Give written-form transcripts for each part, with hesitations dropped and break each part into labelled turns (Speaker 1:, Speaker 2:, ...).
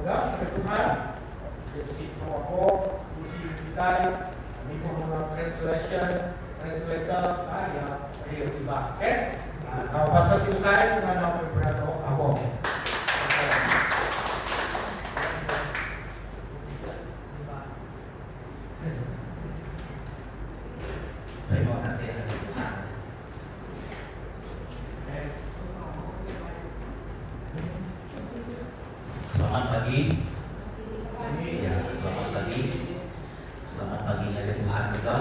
Speaker 1: mega ngagai Tuhan. Dia bisi pengawa ko puji kitai nibuh enggau translation translator ka iya real sibak ok. Enggau pastor ti besai penganau ke berato Abong.
Speaker 2: Terima kasih ngagai Tuhan. Selamat pagi. Ya, selamat pagi. Selamat pagi ngagai Tuhan mega.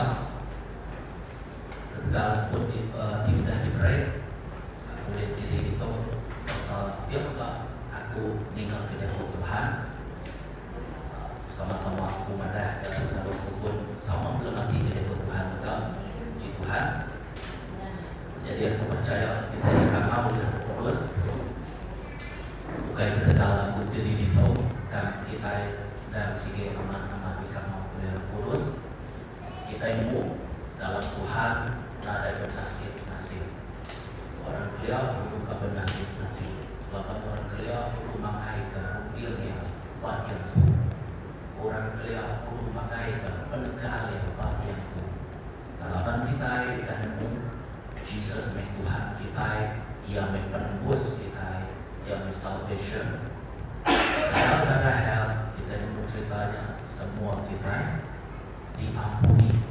Speaker 2: Ketegal sebut ti, uh, ti udah diberi, aku ulih diri ditu serta pia mega aku ninga ke jaku Tuhan. Uh, sama-sama aku madah ke lalu aku pun sama belum ati ke jaku Tuhan mega. Puji Tuhan. Jadi aku percaya kita dikangau oleh Roh Kudus. Bukai ketegal aku diri ditu tang kitai endang sigi amat-amat dikangau oleh Roh Kudus. Kitai nemu dalam Tuhan nadai bernasib-nasib. Orang kelia dulu ka bernasib-nasib laban orang kelia dulu mangaika runding iya ba iya empu. Orang kelia dulu mangaika penegal iya ba iya empu. Tang laban kitai udah nemu Jesus meh Tuhan kitai, Iya meh Penembus kitai, Iya meh salvation. Ketegal darah Iya, kitai nemu cherita nya semua kitai diampuni.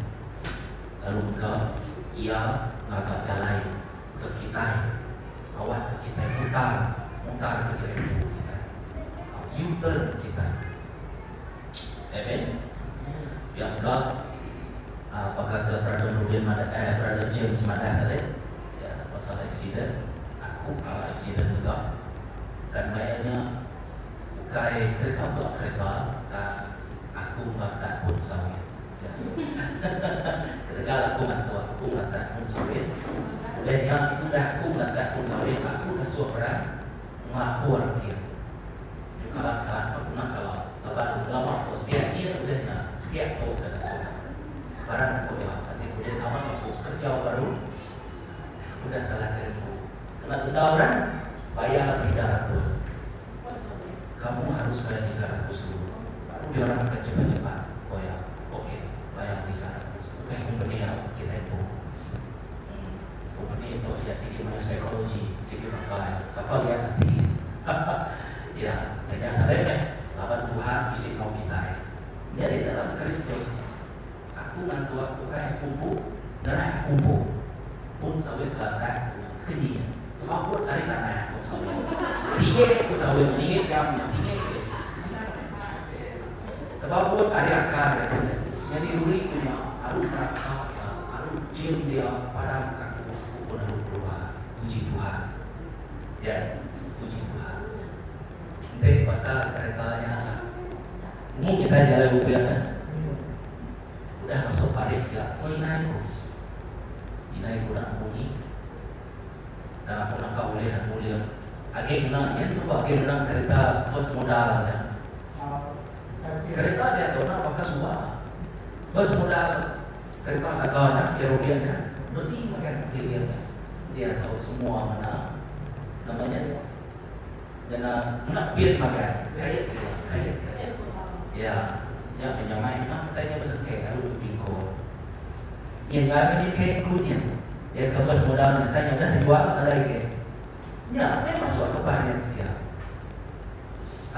Speaker 2: Lalu mega Iya ngaga jalai ke kitai awakka kitai mutar mutar ke diri empu kitai. U-turn kitai. Amen. Pia mega baka ke Brother Rubin madah eh Brother James madah tadi ya pasal accident aku kala accident mega dan maya nya ukai kereta pula kereta tang aku ngelatak pun sawit ya. Ketegal aku ngantuk aku ngelatak pun sawit udah nya udah aku ngelatak pun sawit aku dasuh orang ngelapor kin. Nyu kalat-kalat ba guna kala laban lama tu sepiak nyin udah nya sepiak tu udah ngasuh. Barang ku iya kati ku din amat aku kerja baru udah salah diri empu. Kena denda orang bayar 300. Kamu harus bayar 300 dulu baru dia orang akan cepat-cepat ko iya. Ok bayar 300 ukai kompeni kitai empu. Em kompeni tu iya sigi mayuh psikologi sigi baka iya sapa liat ati. Ya, nya tadi meh laban Tuhan bisi enggau kitai. Nyadi dalam Kristus, aku ngantuk ukai aku empu, nerah aku empu. Pun sawit lantak ku nya, keni nya. Tebabut ari tanah pun sawit. Tinggi pun sawit, tinggi jam nya, tinggi ke. Tebabut ari akar iya tu nya. Nyadi ruri ku nya, alu meraka iya, alu jim dia padam ka aku, aku pun alu keluar. Puji Tuhan. Ya, puji Tuhan. Enti pasal kereta nya nemu kitai jalai ubin ne. Udah masuk parit kia ko indai ku. Indai ku enda munyi. Tang aku naka ulih nguling agi ngena nyin suba agi ngena kereta first modal nya. Kereta diatu enda baka suba. First modal kereta saga nya aerobic nya besi magang keliling nya. Diatu semua ngena nama nya ngena ngena pin magang kait ke kait ke ya nya meh nyamai memang kitai nya besengkek lalu bepingkul. Nyin ngai meh nyengkek ku nyin ya ke first modal nya tang nya udah dijual nadai agi. Nya meh masuk ke parit kia.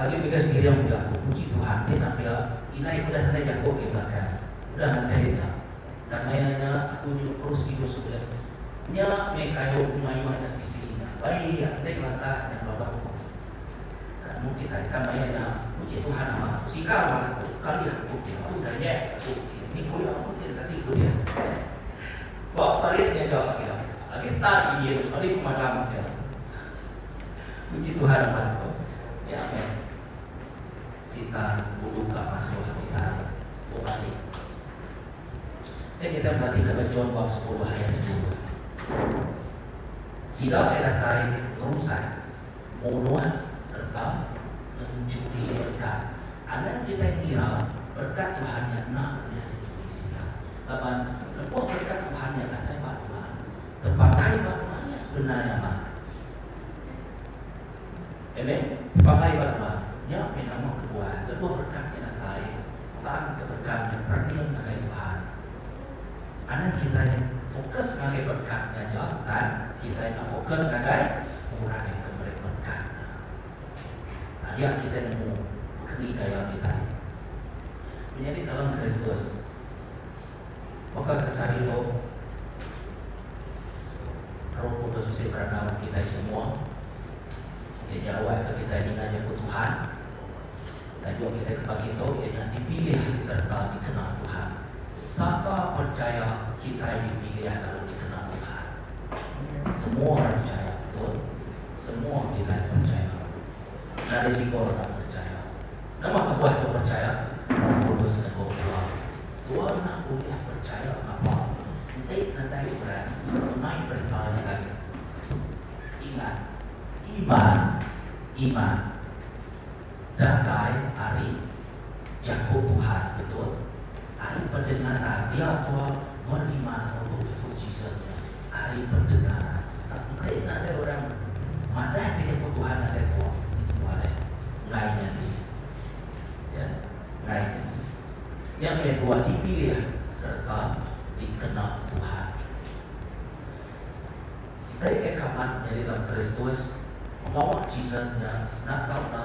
Speaker 2: Agi mega seiring pia ku puji Tuhan ti enda pia indai ku udah nadai jaku agi belakang udah nganti nya. Tang maya nya aku nyuk kurus kidus udah nya meh kayu ku mayuh nya bisi nya baik enti lantak nya baba ku. Enda nemu kitai tang maya nya puji Tuhan amat ku sikar bala ku kali aku pia udah nya aku ti ni ku iya aku ti deka ti ku dia. Ba parit nya ga pia agi start injin sekali ku madam pia. Puji Tuhan amat tu. Nya meh Sitan bulu ka ngasuh kitai bebalik. Enti kitai meratika ba John bab sepuluh ayat sepuluh. Sida ke datai ngerusak, munuh sereta ngenchuri berekat. Anang kitai ngira berekat Tuhan nya enda ulih dichuri sida. Laban lebuh berekat Tuhan nya datai ba nuan, Tepanggai ba nuan nya sebenar iya amat. Amen. Tepanggai ba nuan nya meh nama kebuah. berkat nya perening ngagai Tuhan. Anang kitai fokus ngagai berkat nya aja tang kitai enda fokus ngagai orang ke meri berkat nya. Dia kitai nemu bekeni gaya kitai menyadi dalam Kristus. Baka ke sehari tu, Roh Kudus bisi berandau kitai semua. Iya nya awakka kitai ninga jaku Tuhan. Tajuk kitai ke pagi tu iya nya dipilih sereta dikena Tuhan. Sapa perchaya kitai dipilih lalu dikena Tuhan? Semua orang perchaya, betul? Semua kitai perchaya. Nadai siko orang enda perchaya. Nama kebuah tu perchaya? Roh Kudus negu tua. Tua enda ulih perchaya ngapa enti nadai orang ngemai berita nya agi. Ingat, iman, iman datai ari Jaku Tuhan, betul? Ari pendengaran, dia tua beriman untuk jaku Jesus nya ari pendengaran. Tang enti nadai orang madahka jaku Tuhan ngagai tua, tua deh enggai nyadi. Ya, enggai nyadi. Nya meh tua dipilih sereta dikena Tuhan. Dai ke kamat nyadi dalam Kristus, pengawa Jesus nya enda tau enda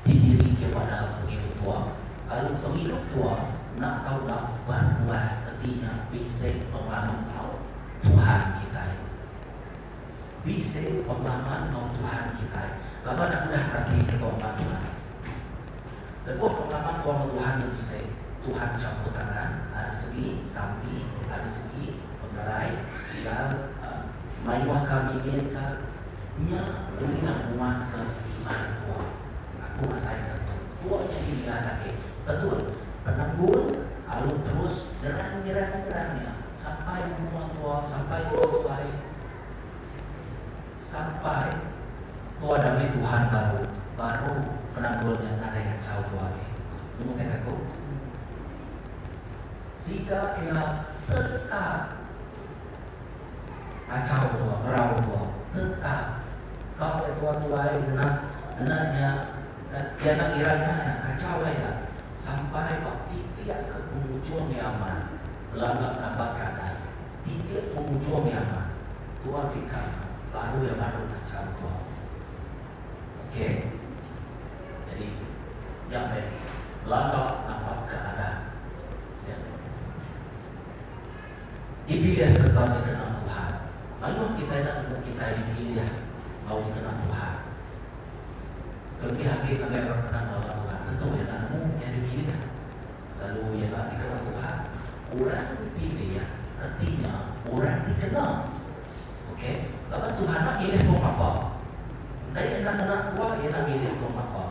Speaker 2: didirika ba dalam pengidup tua, lalu pengidup tua enda tau enda berbuah reti nya bisi pengalaman enggau Tuhan kitai. Bisi pengalaman enggau Tuhan kitai laban aku udah meratika tu amat Tuhan. Lebuh pengalaman tua enggau Tuhan nya bisi, Tuhan champur tangan ari segi sampi, ari segi pengerai, tinggal mayuh ka mimit ka nya ulih nguatka iman tua. Aku ngasaika tu. Tua nyadi liat agi. Betul, penanggul alu terus nyerang nyerang nyerang nya sampai menua tua, sampai tua tuai, sampai tua dami Tuhan baru, baru penanggul nya nadai ngachau tua agi. Nemu utai ka aku? Sida iya tetap ngachau tua, ngerau tua. Tetap. Ka iya tua tuai ngena ngena nya iya enda ngira nya iya kachau aja sampai ba titik ke pengujung iya amat bela enda nabat keadaan. Titik pengujung iya amat tua deka baru iya baru ngachau tua. Okey. Jadi nya meh belanda napat keadaan. Ya. Dipilih sereta dikena Tuhan. Mayuh kitai enda nemu kitai dipilih enggau dikena Tuhan. Kelebih agi ngagai orang kena bala Tuhan tentu iya enda nemu iya dipilih lalu iya enda dikena Tuhan. Orang dipilih reti nya orang dikena. Okey, laban Tuhan enda milih tong apa. Enda iya enda ngena tua, iya enda milih tong apa.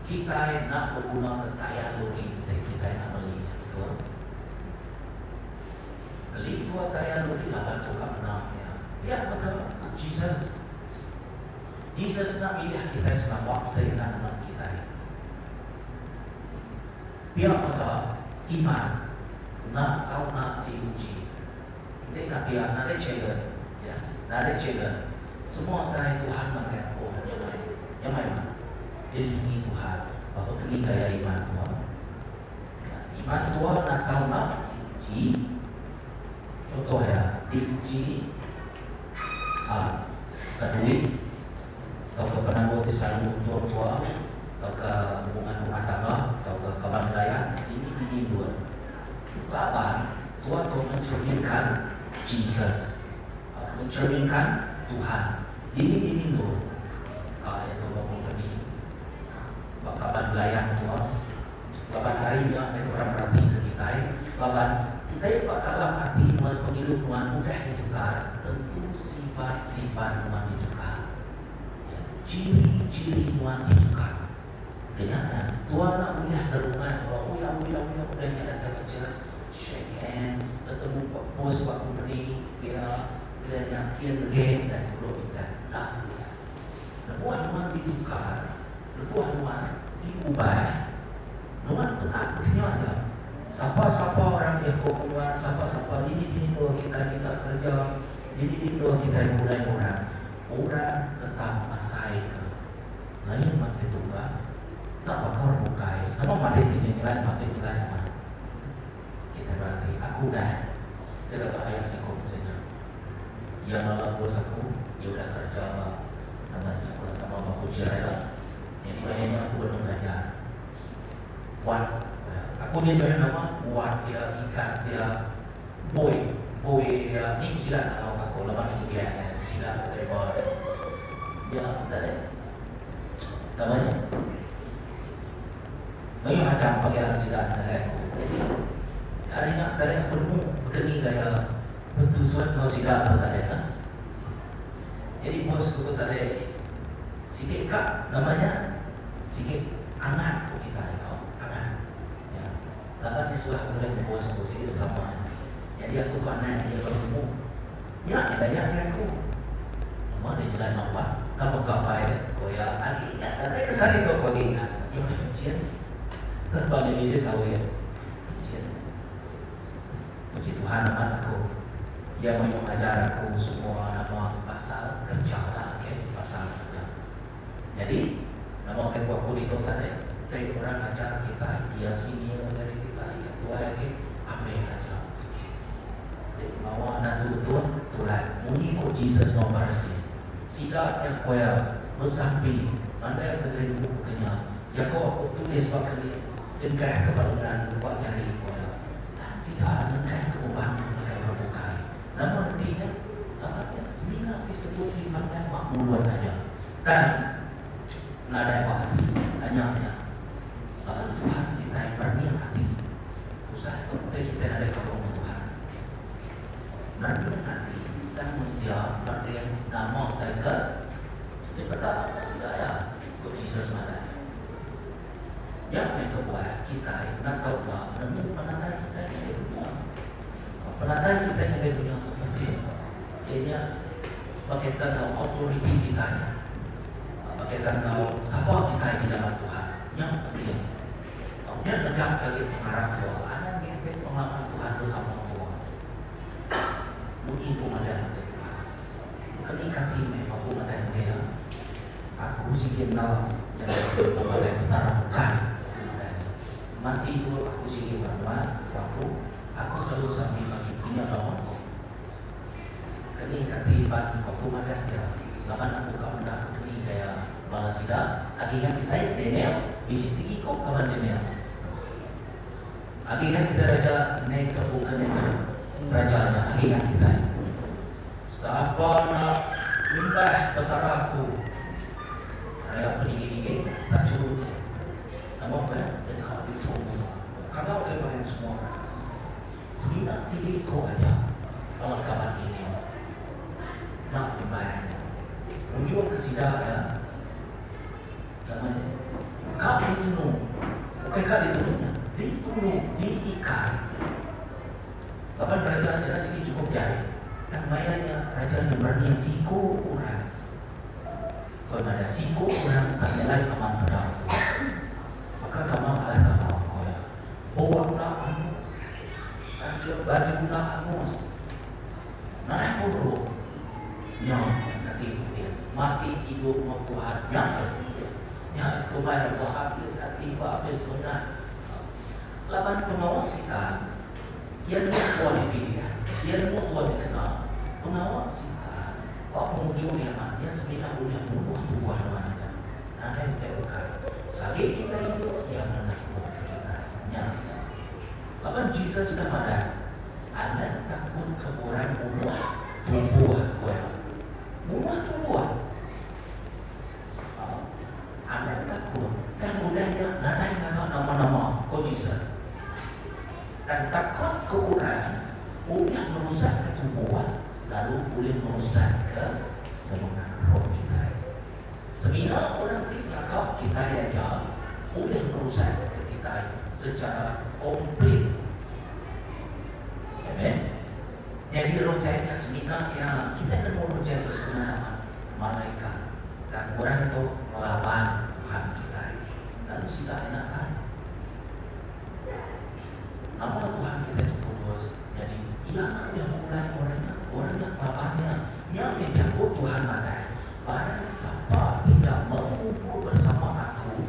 Speaker 2: Kitai enda begunaka tayar lori enti kitai enda meli nya, betul? Beli tua tayar lori laban tu ka ngena nya. Pia mega Jesus. Jesus enda milih kitai sengapa enti enda ngena kitai. Pia mega iman enda tau enda diuji. Enti enda pia nadai challenge ya, nadai challenge. Semua utai Tuhan ngagai aku nyamai. Nyamai amat. Dilindungi Tuhan ba bekeni gaya iman tua. Ya, iman tua enda tau enda diuji. Contoh iya, diuji aaa ka duit tauka penanggul ti selalu untung tua tauka hubungan rumah tangga tauka kaban belayan dini-dini endur. Laban tua tu mencerminkan Jesus, mencerminkan Tuhan dini-dini endur. Ka iya tu ba kompeni, ba kaban belayan tua laban ari nya meh orang beratika kitai laban enti ba dalam ati nuan pengidup nuan udah ditukar tentu sifat-sifat nuan ditukar. Ya, ciri-ciri nuan ditukar. Ke nya nya, tua enda ulih ke rumah tua uya uya uya udah nya datai ba church, shake hand, betemu ba bos ba kompeni pia udah nya kin again udah duduk minta. Enda ulih. Lebuh nuan ditukar, lebuh nuan diubah, nuan tetap bekenya aja. Sapa-sapa orang diaku ke nuan, sapa-sapa dini-dini endur kitai minta kereja, dini-dini endur kitai begulai enggau orang, orang tetap ngasaika. Lain meh ditu ga. Enda baka orang bukai. Nama madik nya nyelai madik nyelai amat. Kitai berati aku udah digaga aya siku mensia nya. Iya mala bos aku, iya udah kereja ba nama nya ba sama enggau aku Chira ila. Nyadi maya nya aku benung belajar. Wat, aku dia meri nama Wat dia ikan dia Boi, Boi dia ni ku sida ngangau ka aku laban aku biak nya sida aku terima dia. Dia aku tak deh. Nama nya. Mayuh macham panggilan sida ngagai aku. Jadi ari nya tadi aku nemu baka ni gaya betusun enggau sida tu tadi nah. Jadi bos ku tu tadi sigi ka nama nya sigi angat ku kitai tau angat. Ya. Laban nya suah ngulih ku bos ku sigi selama nya. Jadi aku tu anak iya baru nemu. Nya nya nanya meh aku. Nama deh nyelai mawan nama ka apai deh ko iya agi ingat datai ke sehari tu aku agi ingat. Iya udah pencen laban iya bisi sawit pencen. Puji Tuhan amat aku iya mayuh ngajar aku semua nama pasal kerja lah ok pasal kerja. Nyadi nama utai ku aku ditu tadi ti orang ngajar kitai iya senior ari kitai iya tuai agi ambil aja. Ti pengawa nantu betul turai munyi ku Jesus enggau Parisi. Sida nya ku iya besampi mandai ke diri empu ke nya jako aku tulis ba keling dengkah ke ba lengan ba jari ku iya. Tang sida nengkah ke uban ngagai orang bukai. Nama reti nya? Laban nya semina disebut iman nya ba mulut aja. Tang nadai ba ati. Nya nya. Laban Tuhan kitai merening ati. Tusah tu enti kitai nadai kaul enggau Tuhan. Merening ati tang mensia merening nama utai ke dipeda ba sida iya, ku Jesus madah. Nya meh kebuah kitai enda tau enda nemu penatai kitai ngagai dunya. Penatai kitai ngagai dunya tu penting iya nya bekaitan enggau autoriti kitai, bekaitan enggau sapa kitai di dalam Tuhan. Nya penting. Nya negapka agi pengarap tua anang nginti pengalaman Tuhan besama tua. Munyi ku madah ngagai Tuhan. Keni kati meh aku madah ngagai Iya. Aku sigi enda nyadi pemakai petara bukai, ku madah nya. Mati dulu aku sigi ba nuan, ku aku. Aku selalu besampi pagi ku nya bawa. Keni kati pan ku aku madah nya laban aku ka meda keni gaya bala sida. Agi ingat kitai Daniel bisi tigi ko kaban Daniel. Agi ingat kitai Raja Nebuchadnezzar raja nya agi ingat kitai. Sapa enda nyembah Petara aku? Raya peninggi-ninggi statue tu. Nama ke deka ditunu aku? Kangau ke pangan semua orang. Semina tiga iku aja bala kaban Daniel enda nyembah nya. Ngujung ke sida iya nama nya ka ditunu. Ukai ka ditunu nya, ditunu, diikat. Laban raja nya sigi chukup jai, tang maya nya raja nya berani siku orang. Ko madah siku orang tak nyelai amat peda aku. Baka kama alah tama, ko iya. Buah enda angus, kanchut baju enda angus. Nadai buruk. Nya kati ku dia, mati idup enggau Tuhan nya reti iya. Nya dikumbai orang behabis ati behabis semengat. Laban pengawa Sitan, iya nemu tua dipilih, iya nemu tua dikena. Pengawa Sitan ba pengujung iya mah iya semina ulih munuh tubuh nuan aja, nadai utai bukai. Sagi kitai idup, iya ngenakutka kitai. Nya iya. Laban Jesus udah madah, Anang takut ke orang munuh tubuh, ku iya. Munuh tubuh. Anang takut, tang udah nya nadai ngaga nama-nama, ku Jesus. Tang takut ke orang ulih ngerusakka tubuh lalu ulih ngerusakka semengat roh kitai. Semina orang ti ngaga kitai aja ulih ngerusakka kitai secara komplit. Amen. Nyadi roh jai nya semina iya kitai nemu roh jai tu semina amat malaikat. Tang orang tu ngelaban Tuhan kitai, lalu sida enda tan. Nama Tuhan kitai tu kudus, nyadi Iya enda ulih begulai enggau orang nya. Orang nya ngelaban Iya. Nya meh jaku Tuhan madah, Barang sapa tidak mengumpul bersama Aku,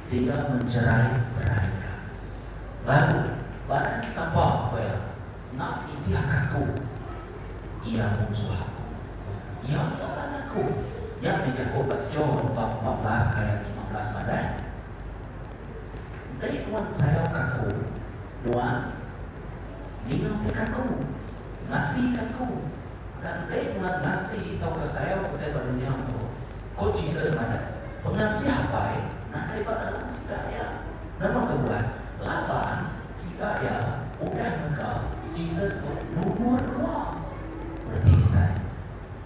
Speaker 2: dia. iya mencerai-beraika. Lalu barang sapa, ku iya, enda nitihka aku, iya munsuh aku. Iya ngelaban aku. Nya meh jaku ba John bab 14 ayat 15 madah, Enti nuan sayauka aku, nuan ningautika aku, ngasika aku. Tang enti nuan ngasi tauka sayauka utai ba dunya tu, ku Jesus madah, pengasih Apai nadai ba dalam sida iya. Nama kebuah? Laban sida iya udah mega Jesus tu lumur dua. Reti kitai,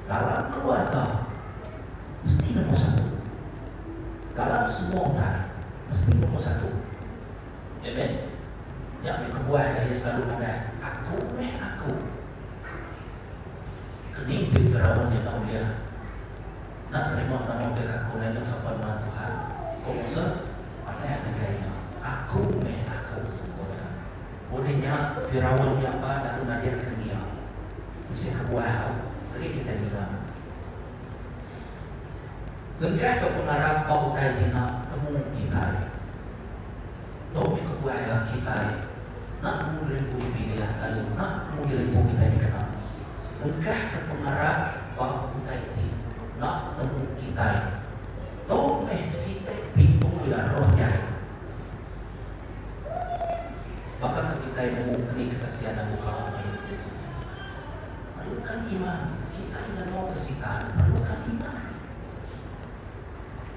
Speaker 2: dalam keluarga mesti nombor satu. Dalam semua utai mesti nombor satu. Amen. Nya meh kebuah iya selalu madah, Aku meh aku. Kening ti Firaun nya enda ulih enda nerima nama utai ke aku nanya sapa nuan Tuhan? Ku Moses madah ngagai iya, Aku meh aku, ku iya. Udah nya, Firaun nya pan lalu ngadingka ngia. Bisi kebuah au, agi kitai ninga. Ngengkahka pengarap ba utai ti enda temu kitai. Tu meh kebuah iya kitai enda nemu diri empu dipilih lalu enda nemu diri empu kitai dikena. Ngengkahka pengarap ba utai ti enda temu kitai. Tu meh siti pintu iya roh jai. Baka ke kitai nemu keni kesaksian aku kala maya tu. Perlukan iman. Kitai nganu ke Sitan perlukan iman.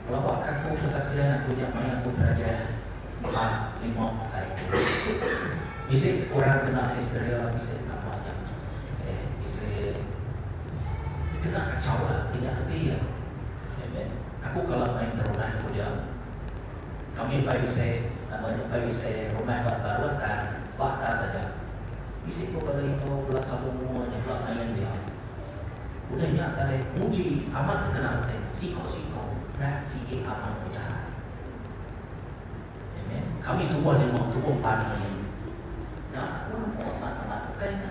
Speaker 2: Pelaba ke aku kesaksian aku nya maya aku belajar empat lima saiku. Bisi orang kena histeria bisi nama nya eh bisi dikena kachau lah ti nya reti iya. Amen. Aku kala main ke rumah aku dia. Kami empai bisi nama nya empai bisi rumah ba baruh tang ba atas aja. Bisi ko bala indu bala sambung mua nya bala main dia. Udah nya tadi nguji amat dikena utai nya siko-siko dah sigi amat bejalai. Amen. Kami tubuh lima tubuh empat main. Nya aku nemu amat amat utai nya.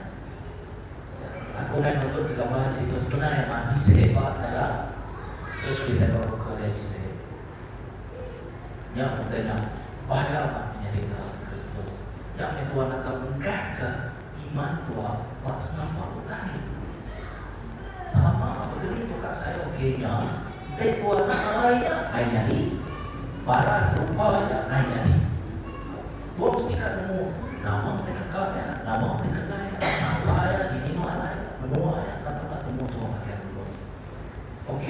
Speaker 2: Aku ngai mansut ke gambar jadi tu sebenar amat bisi ba dalam search kita ba Google dia bisi. Nya utai nya bahaya amat menyadi dalam Kristus. Nya meh Tuhan atau ngengkahka iman tua ba sengapa utai. Sama begeni tu ka saya ok nya enti tua enda alai nya ai nyadi bara serupa nya ai nyadi. Tua mesti ka nemu nama utai keka nya, nama utai kengai nya, sapa iya, dini nu alai nya, menua nya lalu ka temu tua makai dulu. Ok,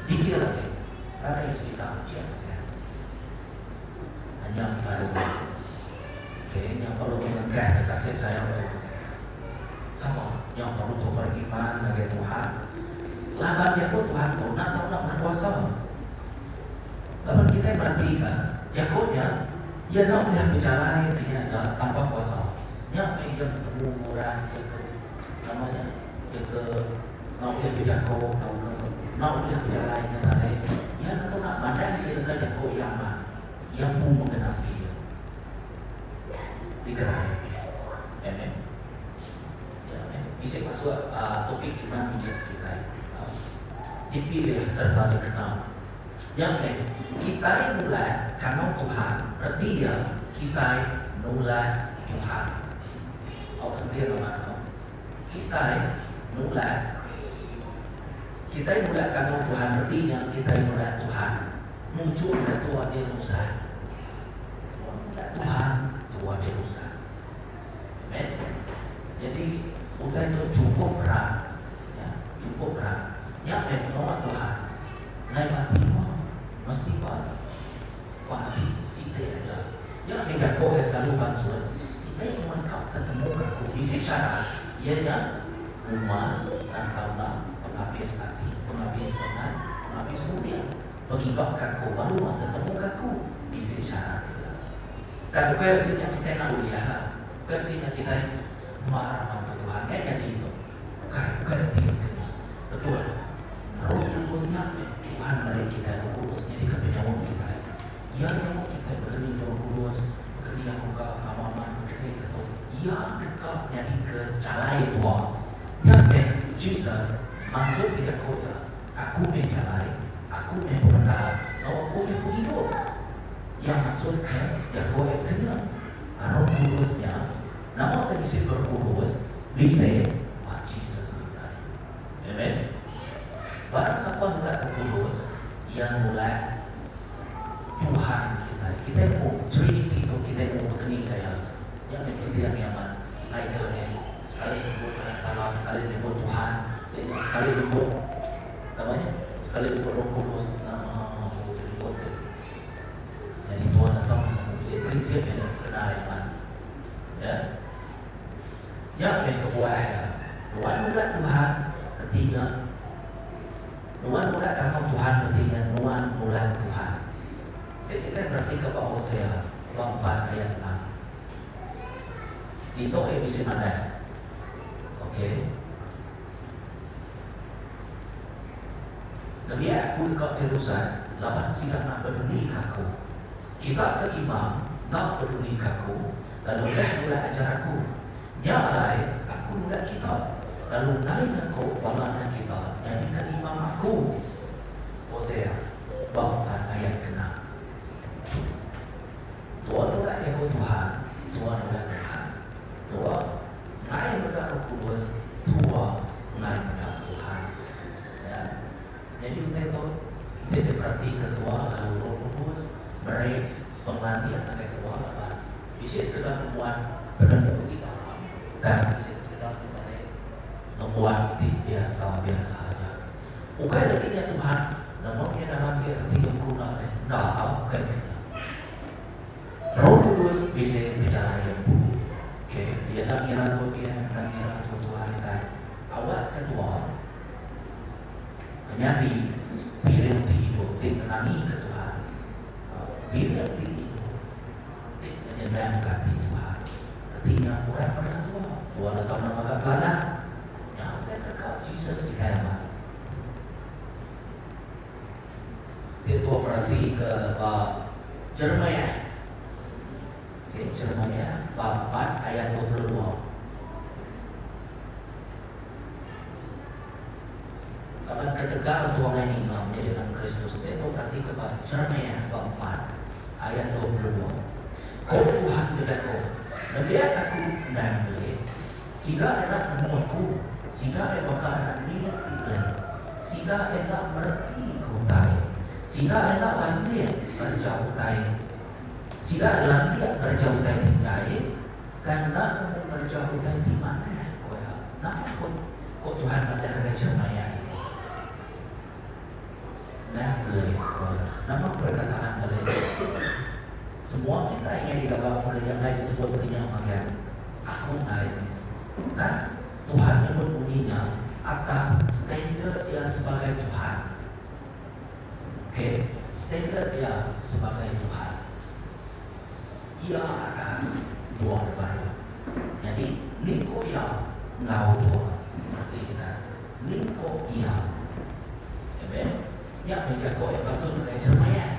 Speaker 2: detail agi. Nadai sepital ujian mega. Nya baru ok nya baru tu ngengkah ke kasih sayang tu mega. Sama nya baru tu beriman ngagai Tuhan laban jaku Tuhan tu enda tau enda berkuasa. Laban kitai meratika jaku nya iya enda ulih bejalai ke nya ga tanpa kuasa. Nya meh iya betemu enggau orang iya ke nama nya iya ke Enda ulih bejaku tauka enda ulih bejalai nya tadi, iya nentu enda madahka deka jaku iya amat. Iya empu menggenapi iya. Digerai. Amen. Ya, amen. Bisi masuk uh, topik iman mimit kitai. Uh, dipilih sereta dikena. Nya meh, kitai nulak kangau Tuhan, reti iya kitai nulak Tuhan. Au penting amat au. Kitai nulak Kitai nulak kangau Tuhan reti nya kitai nulak Tuhan ngujungka tua dirusak. Tua nulak Tuhan, tua dirusak. Amen. Jadi utai tu chukup berat. Ya, chukup berat. Nya meh pengawa Tuhan. Ndai ba ati tua, mesti ba ba ati siti aja. Nya meh jaku ke selalu pansut, Enti nuan ka tetemuka aku bisi syarat, iya nya nuan nantau enda pengabis ati, pengabis lengan, pengabis runding begigaka aku baru nuan tetemuka aku bisi syarat iya. Tang bukai reti nya kitai enda ulih lah. Bukai reti nya kitai mar mantu Tuhan. Nya nyadi tu. Bukai, bukai reti iya kena. Betul. Roh Kudus nya meh Tuhan meri kitai Roh Kudus nyadika penyaup kitai. Iya nyaut kitai bekeni tu Roh Kudus, bekeni aku ka amat-amat bekeni ke tu. Iya deka nyadika jalai tua. Nya meh Jesus mansut ke jaku iya, Aku meh jalai, aku meh pemendar, enggau aku meh pengidup. Iya mansutka jaku iya kena Roh Kudus nya, nama utai bisi ba Roh Kudus bisi ba Jesus kitai. Amen. Barang sapa nulak Roh Kudus, iya nulak Tuhan kitai. Kitai nemu Trinity tu kitai nemu bekeni gaya. Nya meh penting iya amat. Ai ke lagi sekali nyebut Allah Taala, sekali nyebut Tuhan, nya sekali nyebut nama nya? Sekali nyebut Roh Kudus. Nama ku nyebut tu. Nyadi Tuan atau nemu bisi prinsip iya sekeda iya man. Ya. Nya meh kebuah iya. Nuan nulak Tuhan reti nya nuan nulak kangau Tuhan reti nya nuan nulak Tuhan. Ti kitai beratika ba Hosea ba empat ayat enam. Ditu iya bisi madah. Okey. Nembiak aku deka dirusak laban sida enda bedulika aku. Kita ke imam enda bedulika aku lalu udah nulak ajar aku. Nya alai, aku nulak kita lalu enggai ngaku bala anak kita nyadika imam aku. Hosea ba empat ayat kena. Tua nulak jaku Tuhan, tua nulak Tuhan. Tua enggai meda Roh Kudus, tua enggai meda Tuhan. Ya. Nyadi utai tu enti diperatika tua lalu Roh Kudus meri pengelandik ngagai tua laban bisi sekeda ngembuan penemu ti dalam tang bisi sekeda ti meri ngembuan ti biasa-biasa aja. Ukai reti nya Tuhan nemu iya dalam agi reti aku enda deh. Enda tau bukai meh nya. Roh Kudus bisi bejalai empu. Okay, iya enda ngira tua biak, enda ngira tua tuai tang awak ke tua menyadi piring ti idup ti ngenangika Tuhan. Piring ti idup ti ngenyenangka ati Tuhan. Reti nya orang meda tua, tua enda tau nama ga teladan. Nya utai ke ka Jesus kitai amat. Ti tua merati ke ba Jeremiah. Okay, Jeremiah bab 4 ayat 22. Laban ketegal tua ngai ninga menyadi dalam Kristus ti tua merati ke ba Jeremiah bab 4 ayat 22. Ko Tuhan bejaku, Nembiak aku endang beli. Sida enda nemu aku. Sida iya baka anak mit ti beli. Sida enda mereti ke utai. Sida enda landik ngereja utai. Sida landik ngereja utai ti jai, tang enda nemu ngereja utai ti manah, ku iya. Nama ku ku Tuhan madah ngagai Jeremiah ditu? Endang beli, ku iya. Nama perkataan beli? Semua kitai nya digaga baka nya enggai disebut baka nya magang. Aku enggai. Tang, Tuhan nyebut munyi nya atas standard Iya sebagai Tuhan. Ok, standard Iya sebagai Tuhan. Iya atas tua da baru. Nyadi, ni ku Iya enggau tua. Reti kita, ni ku Iya. Amen. Nya meh jaku iya pansut ngagai Jeremiah.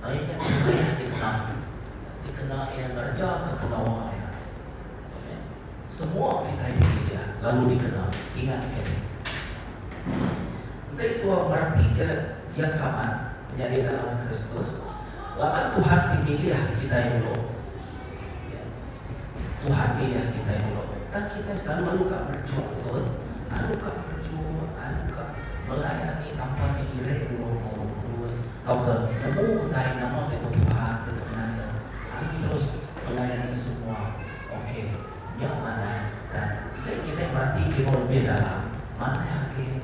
Speaker 2: Maya nya Jeremiah dikena dikena iya ngerejaka pengawa iya. Amen. Semua kitai dipilih lalu dikena. Ingat ke. Enti tua meratika iya kaban menyadi dalam Kristus, laban Tuhan ti milih kitai dulu. Ya. Tuhan milih kitai dulu. Tang kitai selalu alu ka merejuk betul, alu ka merejuk, alu ka melayani tanpa diiring dulu enggau Roh Kudus tauka nemu utai nama ti ku Tuhan ti kemenang iya. Alu terus melayani semua. Ok, nya manah tang enti kitai merati kira lebih dalam, manah agi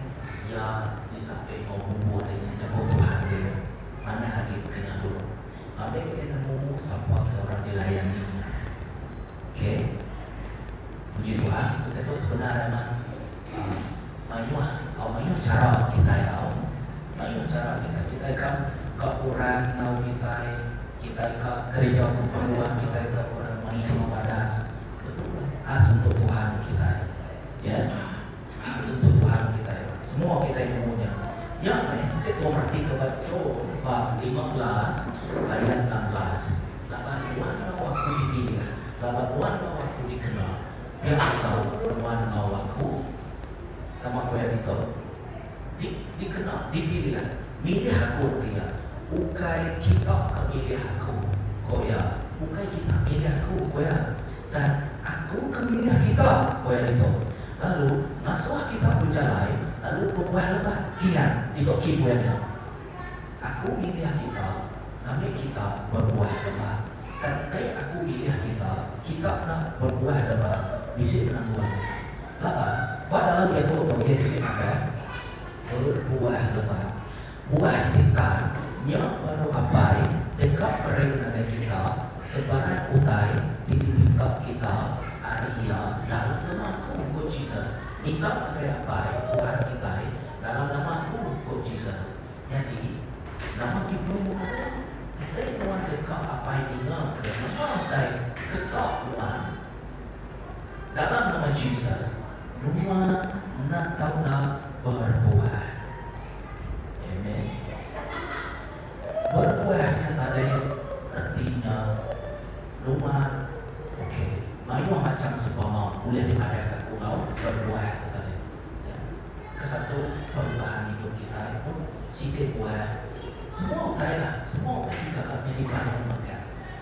Speaker 2: iya disapi enggau bumbu ari jaku Tuhan dulu. Manah agi bekenya dulu. Ngambi iya nemu sapa ke orang dilayani iya. Ok. Puji Tuhan, utai tu sebenar amat uhh mayuh au mayuh chara kitai au. Mayuh chara kitai. Kitai ka ka orang enggau kitai, kitai ka kereja tu peluang kitai ka orang mayuh enggau badas. Betul khas untuk Tuhan kitai. Ya. Khas untuk Tuhan kitai. Semua kitai nemu nya. Nya meh enti tuan meratika ba John ba 15 ayat 16, Laban nuan enggau aku dipilih, laban nuan enggau aku dikena, pia atau nuan enggau aku, nama ku iya ditu, di dikena, dipilih, milih aku reti iya, ukai kita ke milih aku. Ko iya, Ukai kita milih aku, ko iya, tang aku ke milih kita, ko iya ditu. Lalu ngasuh kita bejalai lalu bebuah lebat. Kingat, ditu key point nya. Aku milih kita ngambi kita bebuah lebat. Tang enti aku milih kita, kita enda bebuah lebat, bisi penanggul nya. Laban, ba dalam jaku tu iya bisi madah, Berbuah lebat. Buah ti tan nya baru Apai deka meri ngagai kita sebarang utai ti dipinta kita ari Iya dalam nama Aku, ku Jesus. Minta ngagai Apai, Tuhan kitai, dalam nama Aku, ku Jesus. Nyadi, nama ti bulih nuan tu? Enti nuan deka Apai ningaka nama utai keka nuan dalam nama Jesus, nuan enda tau enda berbuah. Amen. Berbuah nya tadi reti nya nuan ok mayuh macham sempama ulih dipadahka aku enggau berbuah tu tadi. Ya. Kesatu perubahan idup kitai pun siti buah. Semua utai lah, semua utai digaga nyadi baru mega.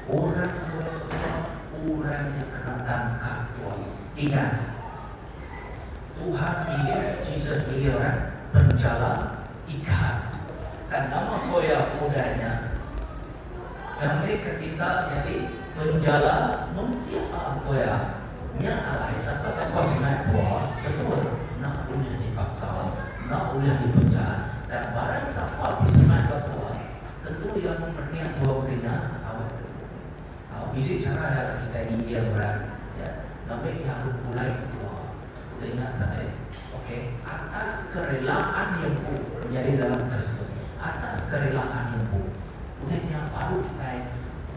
Speaker 2: Orang pulai ke tua, orang nya kena tangkap tua. Ingat. Tuhan milih Jesus milih orang penjala ikan. Tang nama ko iya udah nya? Ngambika kita nyadi penjala mensia ko iya. Nya alai sapa-sapa sengat tua betul enda ulih dipaksa, enda ulih dipejal tang barang sapa ti sengat ba tua tentu iya memerning tua baka nya awak dulu. Au bisi chara iya kitai nginggil orang ya ngambi iya alu pulai ke tua udah nya tadi ok atas kerelaan iya empu menyadi dalam Kristus atas kerelaan iya empu udah nya baru kitai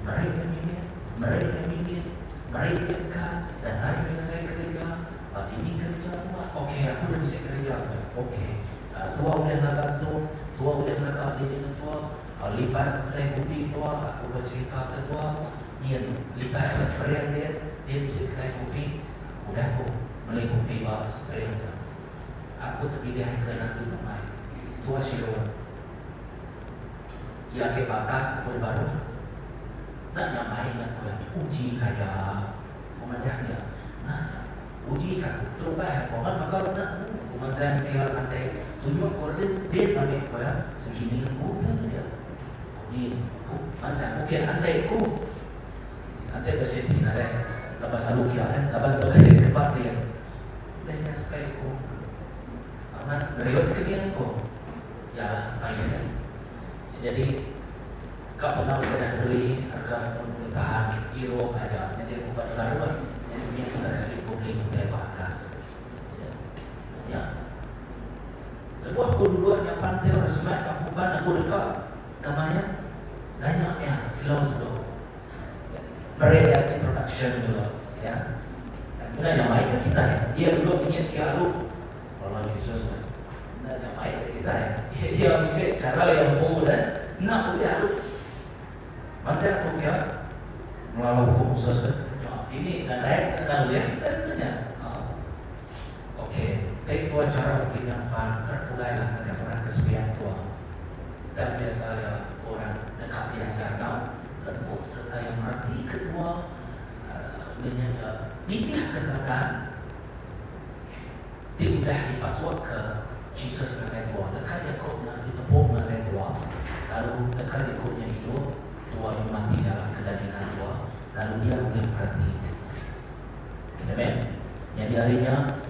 Speaker 2: meri iya mimit meri iya mimit meri iya engka datai meh ngagai kereja ba dini kereja tua ok aku udah bisi kereja ke ok tua ulih ngaga zoom tua ulih ngaga dini mentua. Lipat ba kedai kopi tua aku becherita ke tua nyin lipat ba spring din din bisi kedai kopi udah ku meli kopi ba spring dia aku tepilih ke natu dumai tua silur iya agi ba atas aku di baruh enda nyamai nya ku iya uji kaya ku madah iya enda nya. Uji ka aku keterubah aku amat baka orang enda nemu ku Manzan ke antai tunjuk ku din din mami ku iya segini ku utai nya dia. Ku din ku Manzan mungkin antai ku antai bersiti nadai laban selalu kia deh laban tu tempat din. Udah nya sekai ku amat meriut ke din ku iya lah main deh. Jadi ka pengau ke dah beli rega pun boleh tahan irung aja nyadi aku ba baruh nyadi mih ku tadi agi ku beli utai ba atas. Nya. Lebuh aku duduk nyapan ti orang semat aku pan aku deka nama nya nanya iya slow slow. Meri iya introduction dulu ya. Enda nyamai ke kitai iya duduk ngenyit ke alu bala Jesus nya. Enda nyamai ke kitai. Iya bisi chara iya empu deh. Enda ulih alu. Bansa aku kia ngelalau ukum Moses deh. Nya ini nadai enda ulih kitai bansa nya. Ok, dei tua chara bukit nya pan terpulai lah ngagai orang ke sepiak tua. Tang biasa iya orang deka diajar enggau lembut sereta iya mereti ke tua udah nya iya nitih ke teladan. Ti udah dipasukka Jesus ngagai tua, leka jaku nya ditepuk ngagai tua, lalu leka jaku nya idup, tua nyu mati dalam kedagingan tua, lalu iya ulih meratika nya. Amen. Nyadi ari nya,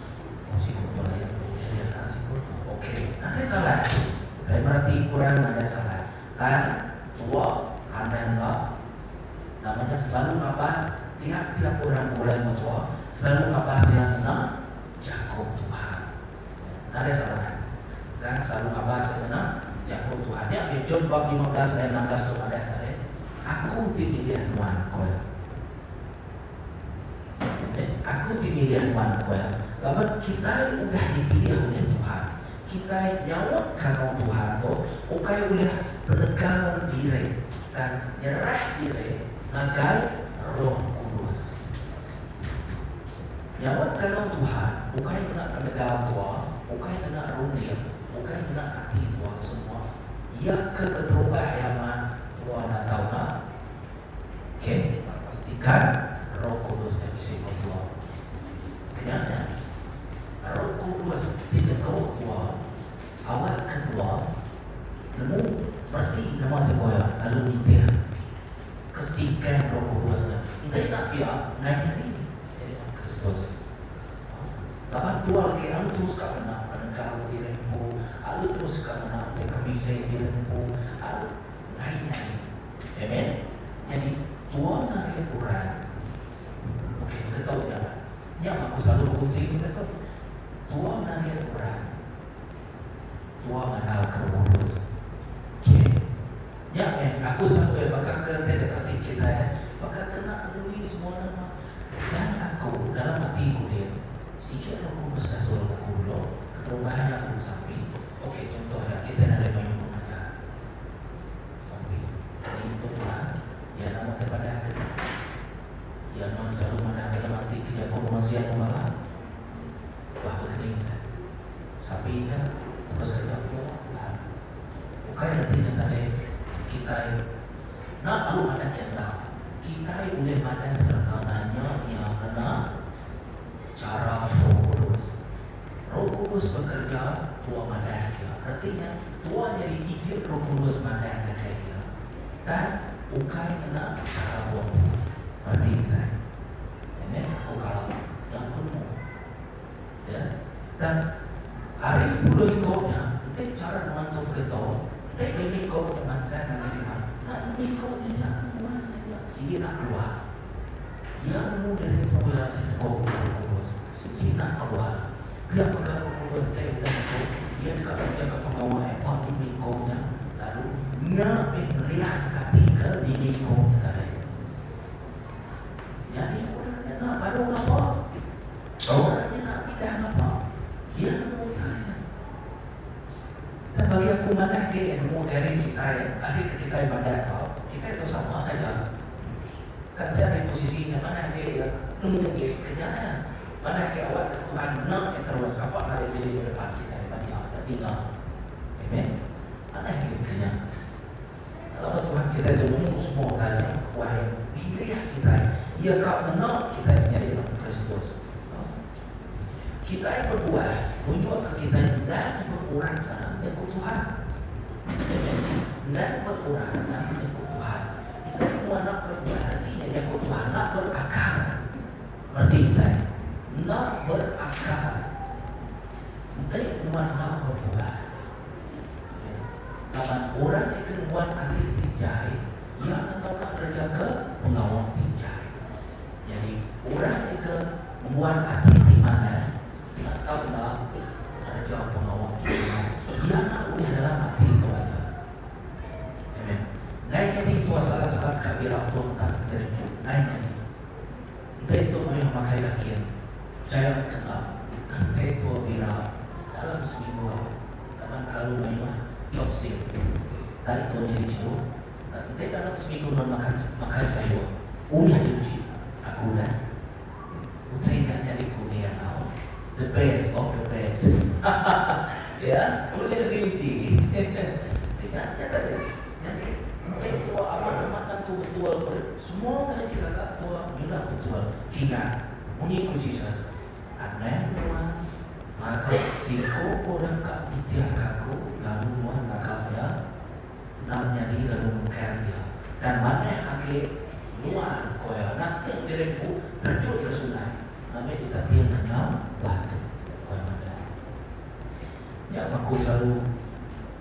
Speaker 2: oh siku tu lain tu, ulih dia enda siku tu. Ok, nadai salah. Utai merati kurang nadai salah. Tang tua anang enda nama nya selalu ngabas tiap-tiap orang begulai enggau tua, selalu ngabas iya ngena Jaku Tuhan. Nadai salah. Tang selalu ngabas iya ngena Jaku Tuhan. Nya meh John bab 15 ayat 16 tu madah tadi, Aku ti milih nuan, ku iya. Amen. Aku ti milih nuan, ku iya. Laban kitai udah dipilih ulih Tuhan. Kitai nyaut kangau Tuhan tu ukai ulih penegal diri tang nyerah diri ngagai Roh Kudus. Nyaut kangau Tuhan ukai ngena penegal tua, ukai ngena runding, ukai ngena ati tua semua. Iya ke keterubah iya amat tua enda tau enda. Kan Roh Kudus nya bisi enggau tua. Kenya nya, Roh Kudus ti negu tua awakka tua nemu reti nama ti ko iya lalu nitih kesikah Roh Kudus nya. Enti enda pia, enggai nyadi nyadi orang Kristus. Laban tua lagi alu terus ka ngena penekal diri empu, alu terus ka ngena utai ke bisi diri empu, alu enggai nyadi. Amen. Nyadi tua narit orang. Okey, ke tau nya. Nya aku selalu bekunsi kita tu. Tua narit orang. Tua ngandal ke Roh Kudus. Okey. Nya meh aku selalu eh baka ke ti deka ti kitai eh baka ke enda peduli semua nama. Dan aku dalam ati ku din sigi Roh Kudus ngasul aku dulu keterubah iya aku besampi. Okey contoh iya kitai nadai mayuh pengajar. Sampi Ni tu Tuhan, Iya nama ke padah ke nuan. Iya nuan selalu madah dalam ati ke jaku nuan siang enggau malam. Bah bekening nya. Sampi nya terus ke jaku iya Tuhan. Ukai reti nya tadi kitai enda lalu madah ke enda. Kitai ulih madah sereta nanya iya ngena chara Roh Kudus. Roh Kudus bekereja tua madah ke. Reti nya, tua nyadi ijin Roh Kudus madah ngagai iya. Tang, ukai ngena chara tua empu. Reti kitai. Amen. Aku kala nya aku nemu. Ya. Tang, ari sepuluh iko nya, enti chara nuan tu beketo, enti lima iko nya mansang ngagai Tuhan, tang lima iko nya nya nuan nya nya sigi enda keluar. Iya nemu diri empu iya diteguh Roh Kudus. Sigi enda keluar. Pia mega Roh Kudus enti udah tu, iya deka ngerejaka pengawa iya ba lima iku nya lalu nya meh ngerianka ati ke lima iku nya tadi. Nyadi orang nya enda badu ngapa. Orang nya enda pindah ngapa. Iya nemu utai nya. Tang bagi aku madah ke iya nemu ke ari kitai, ari ke kitai madah tau, kitai tu sama aja. Kati ari posisi nya manah agi iya nemu agi ke nya iya. Manah agi awak ke Tuhan ngena iya terus kapa ngagai diri ba depan kitai ba iya ka dinga. Amen. Manah agi ke nya. Laban Tuhan kitai tu nemu semua utai nya kebuah iya milih kitai iya ka ngena kitai menyadi dalam Kristus. Kitai bebuah nunjukka kitai endang berurang dalam jaku Tuhan. Amen. Endang berurang dalam jaku Tuhan. Enti nuan enda berbuah reti nya jaku Tuhan enda berakar. Reti kitai enda berakar enti nuan enda berbuah. Ya. Laban orang ti ke ngembuan ati ti jai, iya enda tau enda ngereja ke pengawa ti jai. Nyadi orang ti ke ngembuan ati ti manah enda tau enda ngereja pengawa ti manah. Iya enda ulih dalam ati tu aja. Amen. Ngai nyadi tua salah-salah ka bira tua ngetan ke diri empu. Ngai nyadi. Enti tu mayuh makai daging, pechaya ke enda, enti tua bira dalam seminggu laban kelalu mayuh toksin tai tua nyadi jeru. Enti dalam seminggu nuan makan makai sayur, ulih diuji. Aku udah. Utai nya nyadi kuning au. The best of the best. Ya, ulih diuji. Nya nya tadi. Nyadi enti tua amat amat tentu betul ko semua utai digaga tua nyudah betul. Kingat, munyi ku Jesus, Anang nuan ngaga siku orang ka nitihka aku lalu nuan ngaga iya enda nyadi lalu mekang iya. Tang manah agi nuan, ko iya, nating diri empu terjun ke sungai ngambi ditating ke enggau batu, ko iya madah. Nya aku selalu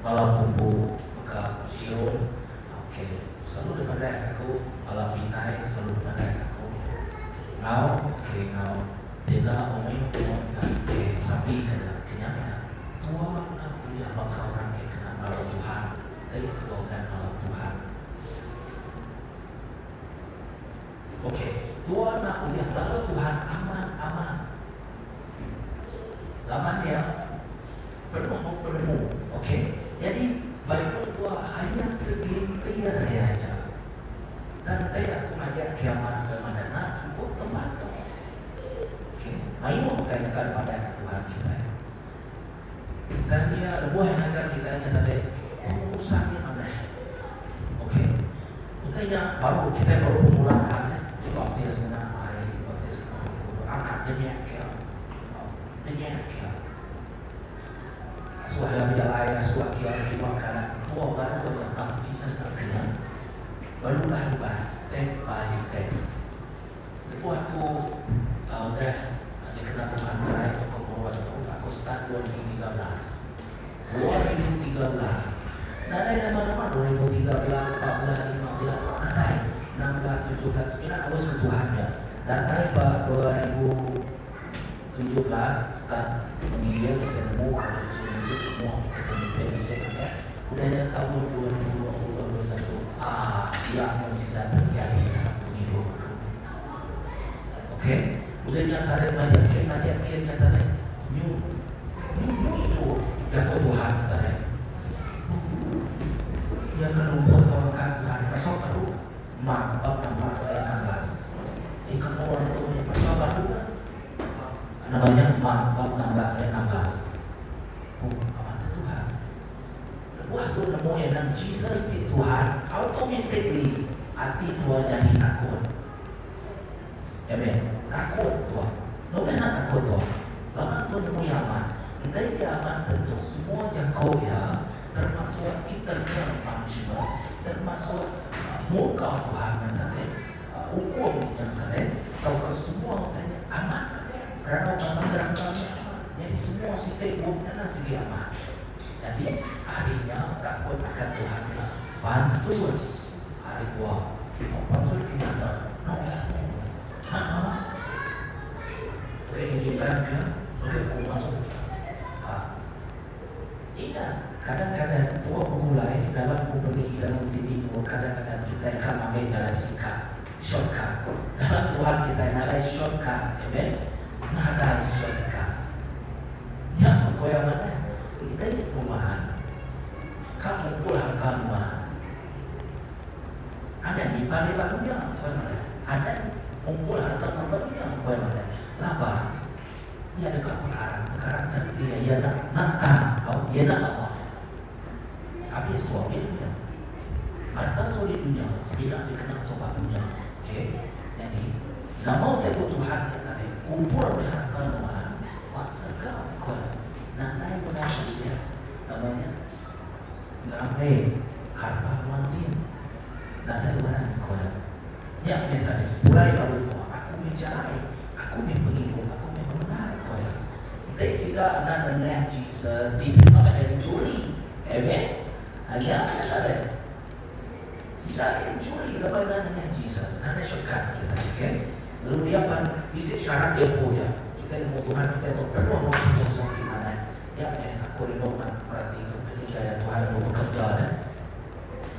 Speaker 2: bala pumpu baka Sion, ok, selalu dipadah ka aku bala Pinai selalu dipadah ka aku enggau ok enggau ti enda mayuh tengok enda ok sampi ke enda ke nya meh tua enda ulih baka orang ti kena ngalau Tuhan ti tua udah ngalau Tuhan. Ok tua enda ulih ngalau Tuhan amat amat. Laban iya penuh penemu. Ok. Nyadi Bible tua hanya segelintir iya aja. Tang enti aku majak kiamat ke madah enda chukup tempat tu. Ok. Mayuh utai deka dipadahka Tuhan kitai. Tang iya lebuh iya ngajar kitai nya tadi pengurusan iya manah. Ok. Utai nya baru kitai baru permulaan dibaptis. Denyak ke. Denyak ke. Asuh iya bejalai, asuh iya kiba kanan. Tua baru aja tang Jesus enda kena. Berubah-ubah step by step. Lebuh aku udah dikena Tuhan gerai tauka meruan tu, aku start 2013. 2013. Nadai nama-nama 2013, 14, 15, nadai. 16, 17, semina arus ke Tuhan nya. Datai ba 2017 start menginjil kita nemu ada bisi semua kita pemimpin bisi ngagai. Udah nya taun 2020, 2021, aaa dia meh season terjadi dalam pengidup aku. Ok, udah nya tadi majak kin majak kin nya tadi nyu nyu nyu idup jaku Tuhan tu tadi. Iya ke numbuh tau angkat Tuhan pasal baru mak bab 16 ayat 16. Iya ke umur tu nya pasal baru lah. Nama nya mak bab 16 ayat 16. Huh amat tu Tuhan. Lebuh tu nemu iya nang Jesus ti Tuhan automatically ati tua nyadi takut. Amen. Takut tua. Nuh enda takut tua. Laban tua nemu iya amat. Enti iya amat tentu semua jako iya termasuk eternal punishment, termasuk murka Tuhan nya tadi, ukum nya tadi, tauka semua utai nya amat ngagai. Randau pasal neraka nya amat. Nyadi semua siti bup nya lah sigi amat. Nyadi ari nya takut akan Tuhan nya pansut ari tua. Oh pansut ke nyata no lah haa Baka ni liban ke baka ku pansut ke haa Ingat kadang-kadang tua begulai dalam company dalam ti timur kadang-kadang kitai ka ngambi jalai singkat shortcut dalam Tuhan kitai nadai shortcut amen nadai shortcut. Nya meh ku iya madah, enti nuan ka ngumpul harta nuan, adan nyimpan iya ba dunya, ku iya madah. Adan ngumpul harta nuan ba dunya, ku iya madah. Laban iya deka pekaran, pekaran nya reti iya, iya enda nantang tau, iya enda lama nya. Abis tu abis dunya. Harta tu di dunya semina dikena tu ba dunya. Okay. Nyadi, nama utai ku Tuhan nya tadi, kumpul meh harta nuan ba serega ku iya. Nadai orang ulih nama nya ngambi harta nuan din. Nadai orang ku iya. Nya meh tadi, pulai baru tu, aku meh jalai, aku meh pengidup, aku meh pemendar ku iya. Enti sida enda nengah Jesus, sida enchuri. Amen. Nya meh tadi. Sida ti enchuri lebuh enda nengah Jesus, nadai shortcut kitai, okay? Lalu dia pan bisi syarat dia empu iya. Kitai nemu Tuhan kitai tu penuh enggau keputusan ti manah. Nya meh aku rindu amat meratika keni gaya Tuhan tu bekerja deh.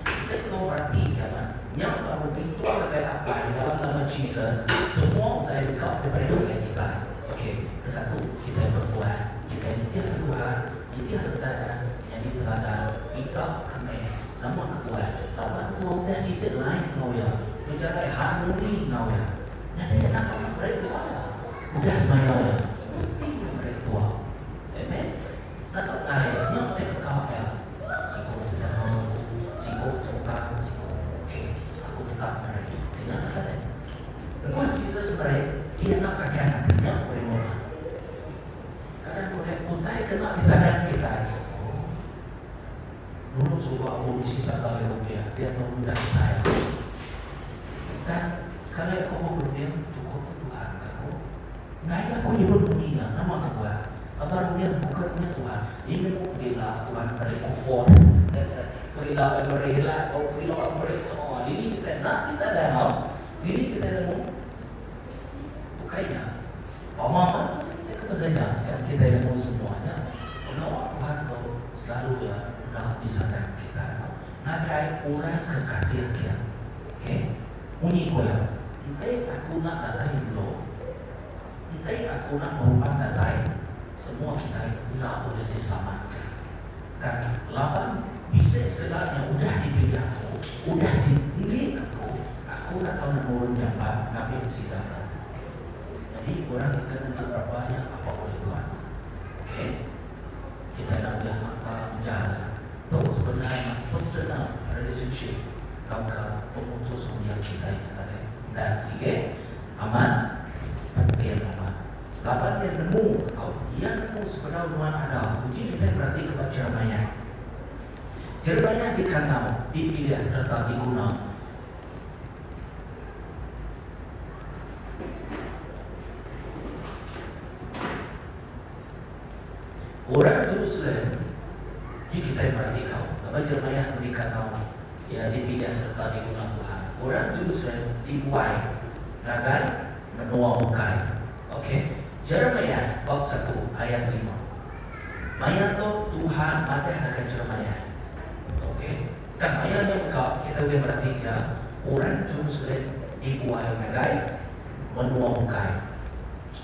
Speaker 2: Kitai tu meratika meh, nya baru pintu ngagai Apai dalam nama Jesus, semua utai deka diberi ngagai kitai. Okay, kesatu kitai berbuah, kitai nitihka Tuhan, nitihka teladan, nyadi teladan, minta ke meh Nama kebuah? Laban tua udah siti line enggau iya, bejalai harmoni enggau iya. Nyadi iya enda tau meri tua iya. Udah semaya iya, mesti iya meri tua. Amen. Enda tau enggai, nya utai keka iya. Siko tu udah enggau aku, siko tu utang, siko tu okey. Aku tetap meri. Kena ka tadi. Lebuh Jesus meri, iya enda kaget ati nya ku Rimong. Kadang ku deh, utai kena disadang kitai. Oh. Dulu suba aku bisi sangka ari runding diatu udah besai aku. Tang sekali aku meh berunding chukup tu Tuhan ka aku. Enggai aku nyebut munyi nya nama kebuah laban runding aku ke runding Tuhan. Ni nemu pegila Tuhan meri aku phone pegila meh meri ila pegila meri oh dini kitai enda bisa dangau dini kitai nemu ukai nya. Pama meh kitai ke besai nya kitai nemu semua nya pengawa Tuhan tu selalu iya enda disadang kitai tau ngagai orang ke kasih kia. Ok munyi ku iya enti aku enda datai dulu enti aku enda berumban datai semua kitai enda ulih diselamatka. Tang laban bisi sekeda nya udah dipilih aku udah dienggi aku aku enda tau nurun nyampat ngambi sida nya. Nyadi orang ke nentu berapa nya apa ulih buat. Ok. Kitai enda ulih maksa bejalai. Tu sebenar nya personal relationship tauka pemutus runding kitai nya tadi. Dan sige amat penting amat. Laban Iya nemu, au, Iya nemu sebedau nuan ada. Uji kitai beratika ba Jeremiah. Jeremiah dikangau, dipilih sereta diguna. Orang Jerusalem ti kitai meratika, laban Jeremiah tu dikangau, iya dipilih sereta diguna Tuhan. Orang Jerusalem dibuai ngagai menua bukai. Ok. Jeremiah bab satu ayat lima. Maya tu Tuhan madah ngagai Jeremiah. Ok. Tang maya nya mega kitai ulih meratika orang Jerusalem dibuai ngagai menua bukai.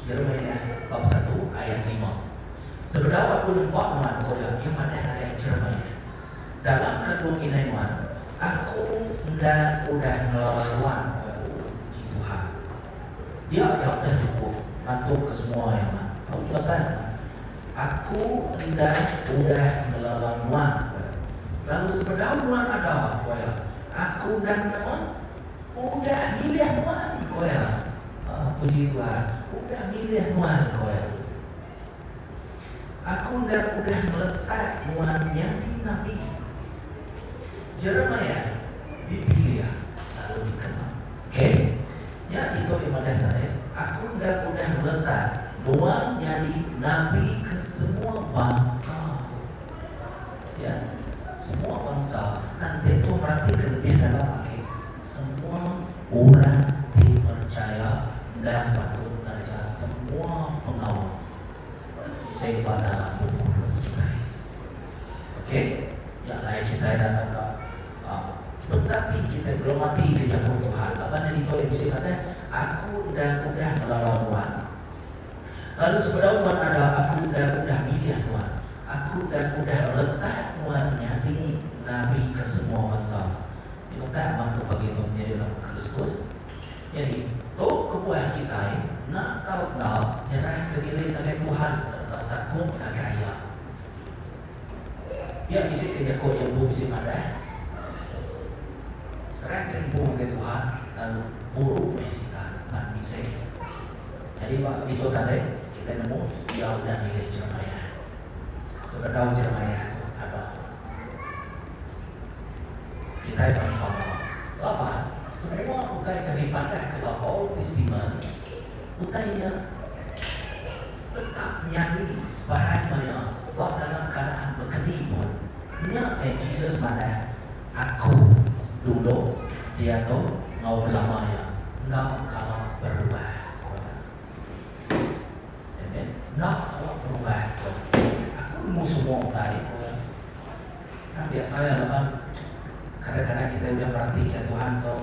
Speaker 2: Jeremiah bab satu ayat lima. Sebedau aku nempa nuan, ko iya, iya madah ngagai Jeremiah, Dalam kandung indai nuan, aku enda udah ngelawa nuan, ko iya. Puji Tuhan. Dia aja udah chukup mantu ke semua iya man. Tau pengatan man. Aku enda udah ngelawa nuan, ko iya. Lalu sebedau nuan ada, ko iya, aku enda nama udah milih nuan, ko iya. Puji Tuhan, udah milih nuan, ko iya. Aku enda udah ngeletak nuan nyadi nabi. Jeremiah dipilih lalu dikena. Okay. Nya ditu iya madah tadi, Aku enda udah ngeletak nuan nyadi nabi ke semua bansa. Ya. Semua bansa. Tang ti tu meratika lebih dalam agi, semua orang ti perchaya enda patut ngereja semua pengawa seiba dalam Bup Kudus kitai. Okey, nya alai kitai enda tau enda betati kitai belomati ke jaku Tuhan laban nya ditu iya bisi madah, Aku enda udah ngelalau nuan. Lalu sebedau nuan ada, aku enda udah milih nuan. Aku enda udah letak nuan nyadi nabi ke semua bansa. Nyemetak amat tu pagi tu menyadi dalam Kristus. Nyadi, tu kebuah kitai enda tau enda nyerahka diri ngagai Tuhan sereta takut ngagai Iya. Pia bisi ke jaku iya empu bisi madah, Serah diri empu ngagai Tuhan lalu buru meh Sitan pan bisi. Nyadi ba ditu tadi kitai nemu iya udah milih Jeremiah sebedau Jeremiah tu ada. Kitai pan sama. Laban, semua utai ke dipadahka ba Old Testament, utai nya tetap nyadi sebarang maya ba dalam keadaan bekeni pun. Nya meh Jesus madah, Aku dulu, diatu, enggau belama iya enda kala berubah, ku iya. Amen. Enda kala berubah, ku iya. Aku nemu semua utai, ku iya. Tang biasa iya laban kadang-kadang kitai ulih meratika Tuhan tu.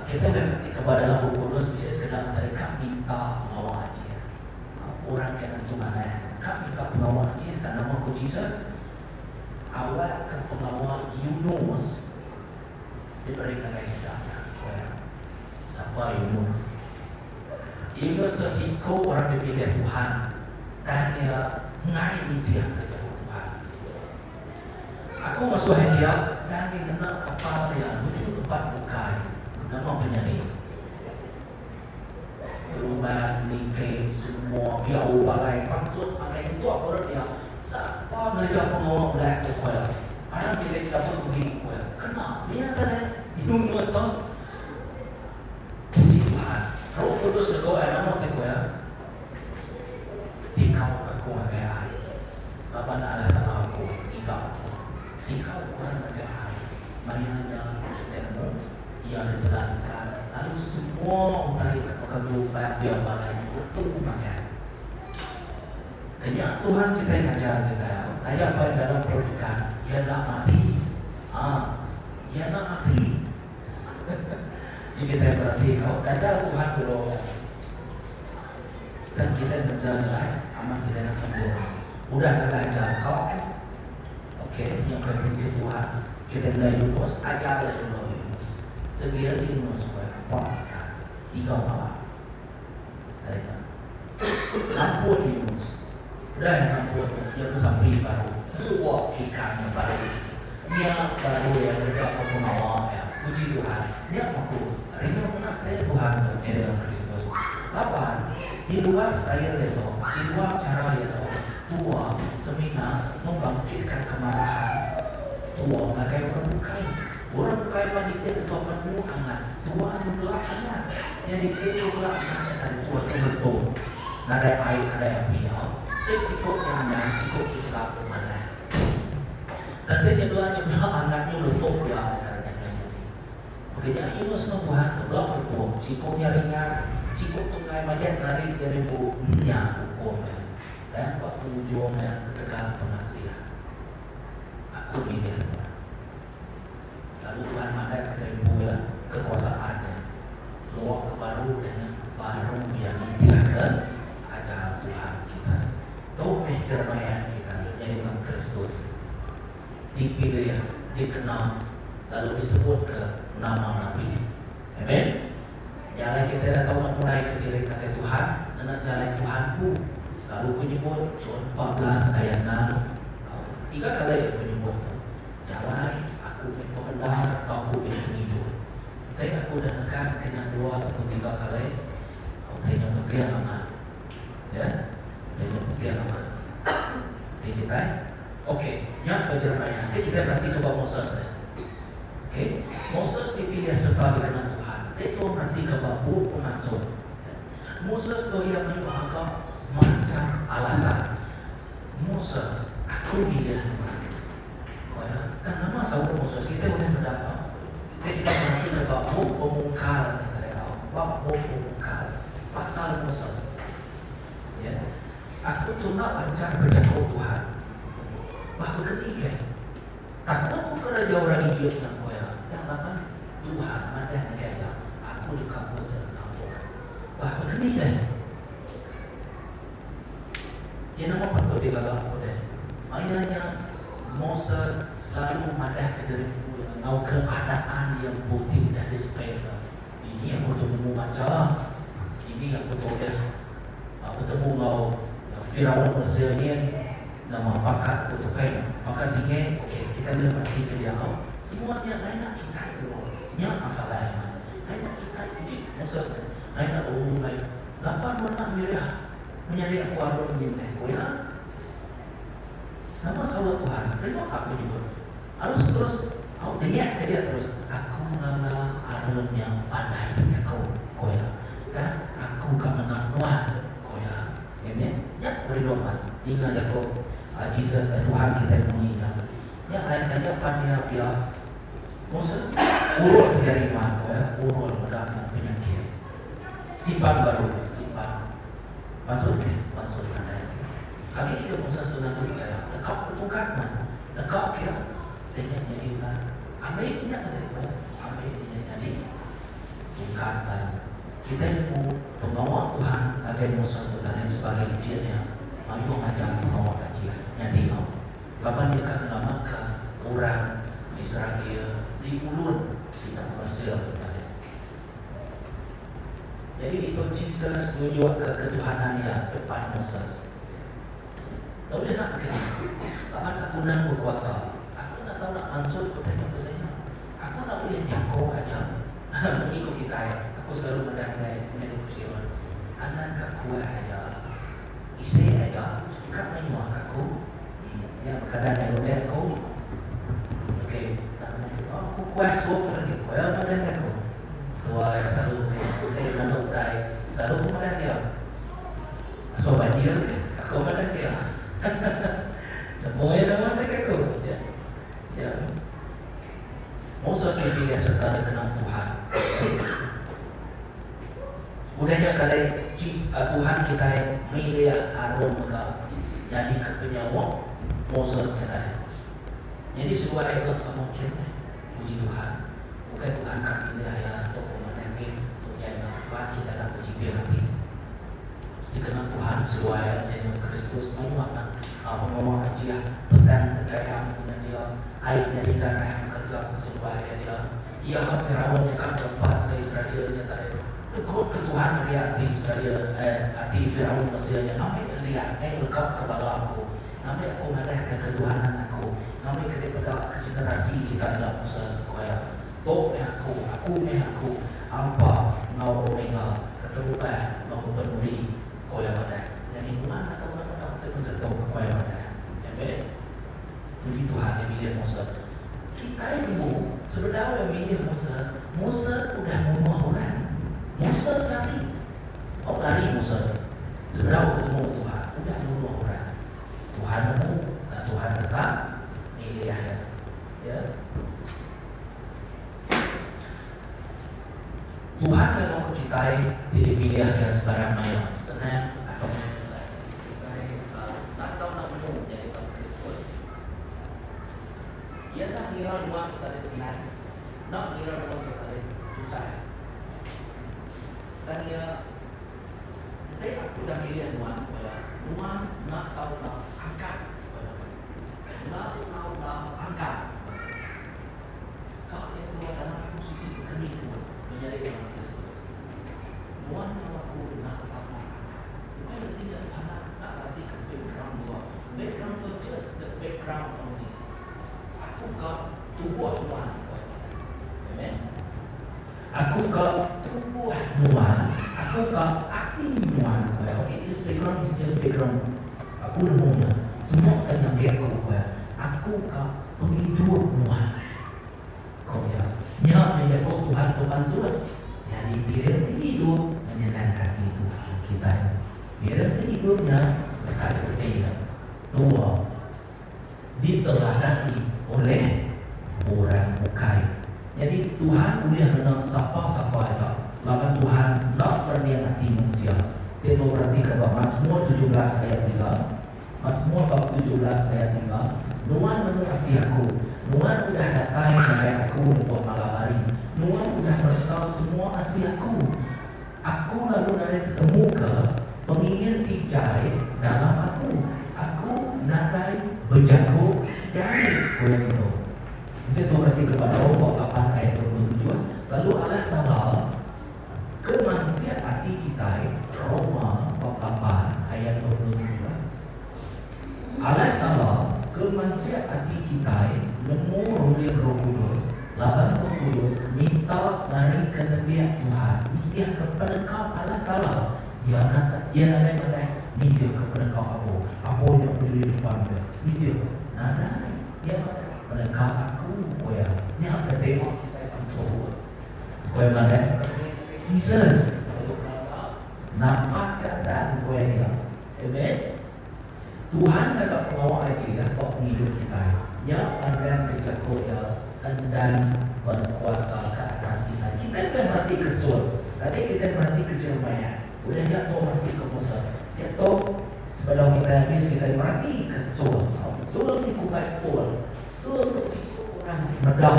Speaker 2: Kitai ulih meratika ba dalam Bup Kudus bisi sekeda utai ka minta pengawa ajih. Orang ke nentu manah ka minta pengawa ajih tang nama ku Jesus awakka pengawa Yunus diberi ngagai sida nya, ku iya. Sapa Yunus? Yunus tu siku orang dipilih Tuhan tang iya enggai nitihka jaku Tuhan. Aku ngasuh iya tang iya ngena kapal iya nuju tempat bukai nama penyadi. Gelumbang niki semua biau balai pansut ngagai nyentuk perut iya. Sapa ngereja pengawa ulah tu ku iya. Aram kitai dapur undi ku iya. Kena mih tadi Yunus tu. Puji Tuhan. Roh Kudus nego ai nama ti ku iya? Tikau ke aku ngagai ai. Laban Allah Taala aku ngiga aku. Tikau ku orang ngagai ai. Maya nya kitai nemu iya ditelan ikan lalu semua utai ke baka gelumbang biau balai nya betu magang. Kenya Tuhan kitai ngajar kitai taja pai dalam perut ikan iya enda mati. Ha iya enda mati. Ni kitai berati kau dajar Tuhan dulu nya. Tang kitai mensia nyelai amat kitai enda sempurna. Udah ngaga ajar kau ke. Ok nya ukai prinsip Tuhan. Kitai meda Yunus ajar iya dulu Yunus. Degil Yunus ku iya empa ikan tiga pala. Udah nya. Ngampun Yunus. Udah iya ngampun nya iya besampi baru keluar ikan nya baru. Nya baru iya ngereja ke pengawa iya. Puji Tuhan. Nya aku rindu ngena style Tuhan tu nyadi dalam Kristus. Laban. Di luar style iya tu, di luar chara iya tu, tua semina membangkitkan kemarahan tua ngagai orang bukai. Orang bukai pan nitih ke tua pan nyu angat, tua anu kelak angat. Nyadi ti tu kelak angat nya tadi tua tu meletup. Nadai ai nadai api au. Ti siku nya angat siku ti chelap tu manah. Enti nya bela nya bela angat nyu meletup dia tadi nya meh nyadi. Baka nya Yunus enggau Tuhan tu bela meletup. Siku nya ringat, siku tu enggai majak lari dari bu nya ukum iya. Tang ba pengujung iya ketegal pengasih aku milih nuan. Lalu Tuhan madah ke empu iya kekuasaan iya. Luak ke baru udah nya baru iya nitihka ajar Tuhan kitai. Tu meh Jeremiah kitai nyadi enggau Kristus dipilih, dikena lalu disebutka nama nabi. Amen. Nya alai kitai enda tau nak mulaika diri ngagai Tuhan ngena jalai Tuhan empu. Selalu ku nyebut John 14 ayat 6. Tiga kali aku nyebut tu. Jalai, aku meh pemendar enggau aku meh pengidup. Enti aku udah nekan ke nya dua ataupun tiga kali, utai nya penting amat. Ya, utai nya penting amat. Enti kitai, ok, nya ba Jeremiah. Enti kitai beratika ba Moses neh. Ok, Moses dipilih sereta dikena Tuhan. Enti tuan beratika ba bup Pemansut, Moses tu iya mayuh aga macham alasan. Moses, aku milih nuan. Ku iya, Tang nama saut Moses? Kitai ulih meda ba Kitai deka meratika ba bup Pemungkal nya tadi au, ba bup Pemungkal pasal Moses. Ya. Aku tu enda lanchar bejaku Tuhan. Bah baka ni keh? Takut ku kereja orang Ejip nya, ku iya. Tang laban Tuhan madah ngagai iya, Aku deka besereta nuan. Bah baka ni deh? Iya nama patut digaga aku deh? Maya nya, Moses selalu madahka diri empu iya enggau keadaan iya empu ti udah disepaika. Dini aku tu nemu macha, dini aku tu udah betemu enggau Firaun Mesir nyin, nama pangkat aku tu kai nya pangkat tinggi, ok kitai ulih meratika dia au. Semua nya ngaina kitai dulu. Nya masalah iya. Ngaina kitai uji Moses nya. Ngaina oh ngai lapa nuan enda mirih menyadi aku Aron nyin deh, ku iya. Nama saut Tuhan? Rindu aku nyebut. Harus terus au dengek ke dia terus. Aku ngelala Aron nya pandai bejaku, ku iya. Tang aku ka ngena nuan, ku iya. Amen. Nya ku rindu amat ninga jaku Jesus Tuhan kitai munyi nya. Nya alai taja pan iya pia Moses urul ke jari nuan, ku iya, urul meda nya penyakit. Simpan baru, simpan. Mansut ke? Mansut nadai agi. Agi idup Moses tu ngantu pechaya deka ke tungkat meh. Deka ke iya deh nya nyadi ular. Ambi nya ngagai ku iya, ambi nya nyadi tungkat baru. Kitai nemu pengawa Tuhan ngagai Moses tu tadi sebagai ujian iya mayuh macham pengawa gajih nyadi au. Laban iya ka nyelamatka orang Israel diulun sida Mesir tu tadi. Nyadi ditu Jesus nunjukka ketuhanan iya depan Moses. Lalu dia enda bekeni, Laban aku endang bekuasa, aku enda tau nak mansutka utai nya pasal nya. Aku enda ulih nyako aja. Munyi ku kitai, aku selalu madah ngagai menyadi ku Siron, Anang ka kuah aja, isi aja, mesti ka mayuh ka aku. Nya bekadang nya ulih aku. Okey, tak nemu tu. Aku kuah sup lagi, ku iya madah ngagai aku. Tua iya selalu ke utai manuk utai selalu ku madah iya. Asuh banjir ke aku madah iya. Nemu iya nama te ke aku. Ya. Ya. Moses dipilih sereta dikena Tuhan. Udah nya kali Tuhan kitai milih Aron mega nyadika penyaup Moses nya tadi. Nyadi seduai bela sama kin meh. Puji Tuhan. Ukai Tuhan ka milih iya tu pemanah agi tu jai enda Tuhan kitai enda bejiping ati. Dikena Tuhan seduai iya nyadi Kristus mayuh amat pengawa ajih petang tegayam ngena dia ai nyadi darah bekereja ke seduai iya dia. Iya Firaun deka ngelepaska Israel nya tadi. Tegut ke Tuhan ngagai ati Israel eh ati Firaun Mesir nya ngambi liat ngai leka ke bala aku. Ngambi aku madahka ketuhanan aku, ngambika dipeda ke generasi kita ila Moses, ku iya. Tu meh aku, aku meh aku, Alpa enggau Omega, keterubah enggau kepenudi. Ku iya madah. Amen. Puji Tuhan iya milih Moses. Kitai nemu sebedau iya milih Moses, Moses udah munuh orang. Moses lari. Au lari Moses. Sebedau betemu Tuhan, udah munuh orang. Tuhan nemu tang Tuhan tetap milih iya. Ya. Tuhan ngangauka kitai ti dipilih iya sebarang maya, senang atau tusah. Kitai enda tau enda nemu nyadi orang Kristus. Iya enda ngira nuan tu tadi senang, enda ngira nuan tu tadi tusah. Tang iya enti aku udah milih nuan ku iya, nuan enda tau enda angkat ku iya. Enda tau enda angkat. Ka iya tua dalam posisi bekeni tu menyadi orang Kristus. Nuan enggau aku enda tau enda angkat. Bukai reti nya Tuhan enda enda beratika background tua. Background tua just the background only. Aku ka tubuh nuan ku iya madah. Amen. Aku ka tubuh nuan, aku ka ati nuan ku iya. Okay, this background is just background. Aku nemu nya. Semua utai ngambi aku ku iya. Aku ka pengidup nuan. Ko iya. Nya meh jaku Tuhan ke pansut. Nyadi piring ti idup ngenyenangka ati Tuhan kitai. Piring ti idup nya besai reti iya. Tua diteladani oleh orang bukai. Nyadi Tuhan ulih ngena sapa-sapa aja laban Tuhan enda merening ati mensia. Ti tu beratika ba Masmur 17 ayat 3. Masmur bab 17 ayat 3, Nuan nemu ati aku. Nuan udah datai ngagai aku lebuh malam hari. Nuan udah meresa semua ati aku. Aku lalu nadai tetemuka pengingin ti jai dalam aku. Aku nadai bejaku jai, ku iya nunu. Enti tu beratika ba Rome bab 8 ayat 27, lalu Allah Taala ke mansik ati kitai, Roma bab 8 ayat 27. Allah Taala ke mansik ati kitai nemu runding Roh Kudus, laban Roh Kudus minta ngarika nembiak Tuhan nitihka peneka Allah Taala. Iya iya nadai madah nitihka peneka Abu. Abu nya bediri depan iya, nitihka. Nadai. Iya madah, Peneka aku, ku iya. Nya ke tema kitai bansa. Ku iya madah, Jesus lalu ngaga napatka dan ku iya dia. Amen. Tuhan ngaga pengawa aja ba pengidup kitai. Nya pandang ke jaku iya endang berkuasa ke atas kitai. Kitai udah meratika Saul. Tadi kitai meratika Jeremiah. Udah nya tu meratika Moses. Diatu sebedau kitai abis kitai meratika Saul. Saul ti kumbai Paul. Saul tu siku orang ti meda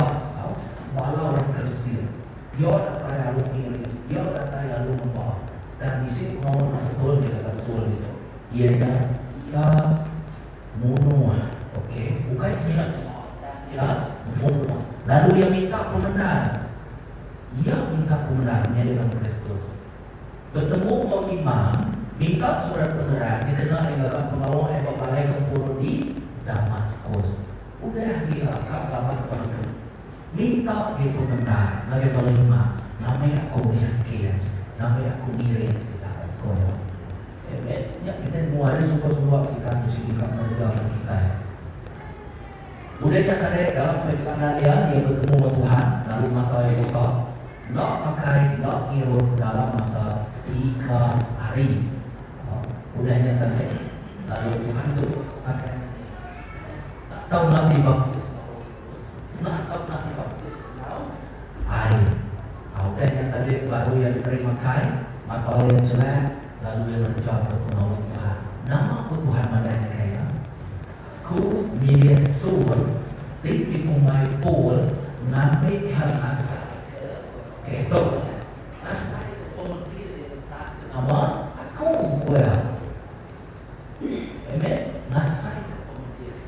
Speaker 2: bala orang Kristian. Iya datai lalu ngiring, iya datai lalu ngemba. Tang bisi pengawa enda betul digaga Saul ditu, iya nya iya munuh. Okey, ukai semina ngemba tang iya munuh. Lalu iya minta pemendar. Iya minta pemendar nyadi orang Kristus. Betemu enggau imam, minta surat penerang dikena iya ngaga pengawa iya ba balai gempuru di Damaskus. Udah iya ka laban orang Kristus. Minta dia pemendar ngagai bala imam ngambi aku nyakin, ngambi aku ngiring sida, ko iya. Amen. Nya kitai nemu ari suba-suba sida tu sigi ka ngereja ke kitai. Udah nya tadi dalam perjalanan iya, iya betemu enggau Tuhan lalu mata iya buka, enda makai enda ngirup dalam masa tiga hari. Udah nya tadi lalu Tuhan tu makai Ananias. Tau enda dibaptis enggau Roh Kudus? Enda tau enda dibaptis enggau ai. Au udah nya tadi baru iya diberi makai, mata iya chelak lalu iya ngereja ke pengawa Tuhan. Nama ku Tuhan madah ngagai iya? Aku milih Saul ti dikumbai Paul ngambika asai ke keto nya. Asai ke pemedis iya tetap ke nama aku, ku iya. Amen. Ngasaika pemedis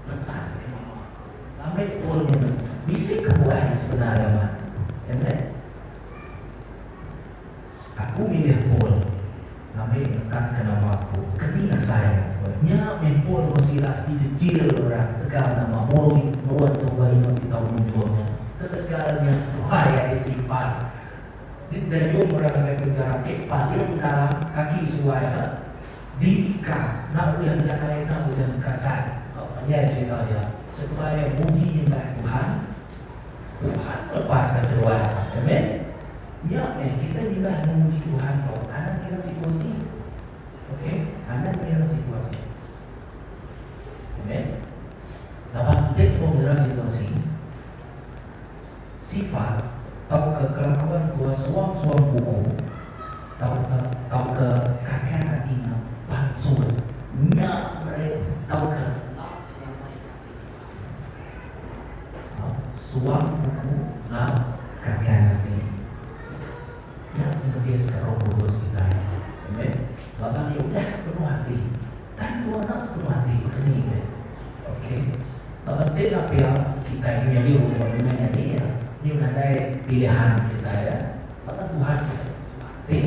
Speaker 2: netan ke nama aku. Ngambi Paul nya meh bisi kebuah iya sebenar iya mah. Amen. Aku milih Paul ngambi netan ke nama aku. Keni asai aku. Nya meh Paul enggau Silas ti dijil orang ketegal nama murui murut tuga inu ti tau nujung nya. Ketegal nya tuai ari simpan. Didayung orang ngagai penjara ti paling dalam kaki seduai nya. Diikat enda ulih bejalai enda ulih engkasai. Tau panjai cherita dia. Seduai iya muji nyembah Tuhan. Tuhan ngelepaska seduai. Amen. Nya meh kitai nyembah enggau muji Tuhan tu anang ngira situasi. Ok, anang ngira situasi. Amen. Laban enti tu ngira situasi, sifat tauka kelakuan tua suang-suang buku tauka tauka kakang ati nya pansut nya meri tauka enda ngenyamaika ati Tuhan. Tau suang buku enggau kakang ati. Nya ngemediska Roh Kudus kitai. Amen. Laban iya udah sepenuh ati. Tang tua enda sepenuh ati baka ni deh. Ok. Laban enti enda pia kitai tu nyadi robot meh nyadi iya. Nyu nadai pilihan kitai ya. Laban Tuhan kitai sepenuh ati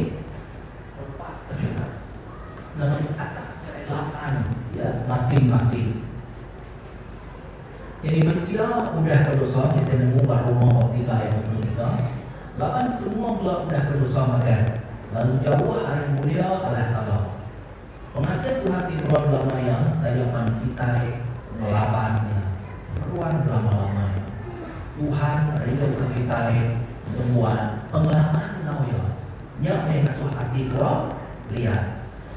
Speaker 2: lepaska kita laban atas kerelaan ya masing-masing. Nyadi mensia udah bedosa kitai nemu ba Roma bab tiga ayat 23, laban semua bela udah bedosa magang lalu jauh ari mulia Allah Taala. Pengasih Tuhan ti meruan belama iya taja pan kitai ngelaban iya meruan belama-lama iya. Tuhan rinduka kitai ngembuan pengalaman enggau iya. Nya meh ngasuh ati tua liat.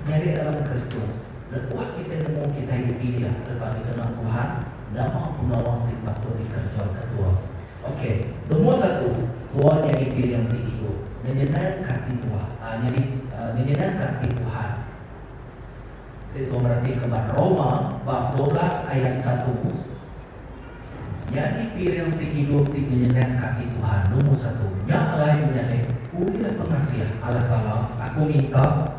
Speaker 2: Nyadi dalam Kristus, lebuh kitai nemu kitai dipilih sereta dikena Tuhan, nama pengawa ti patut dikereja ke tua? Ok, lumur satu, tua nyadi piring ti idup, ngenyenangka ati tua, nyadi ngenyenangka ati Tuhan. Ti tua meratika ba Roma bab 12 ayat satu, nyadi piring ti idup ti ngenyenangka ati Tuhan, lumur satu. Nya alai menyadi ulih pengasih Allah Taala, aku minta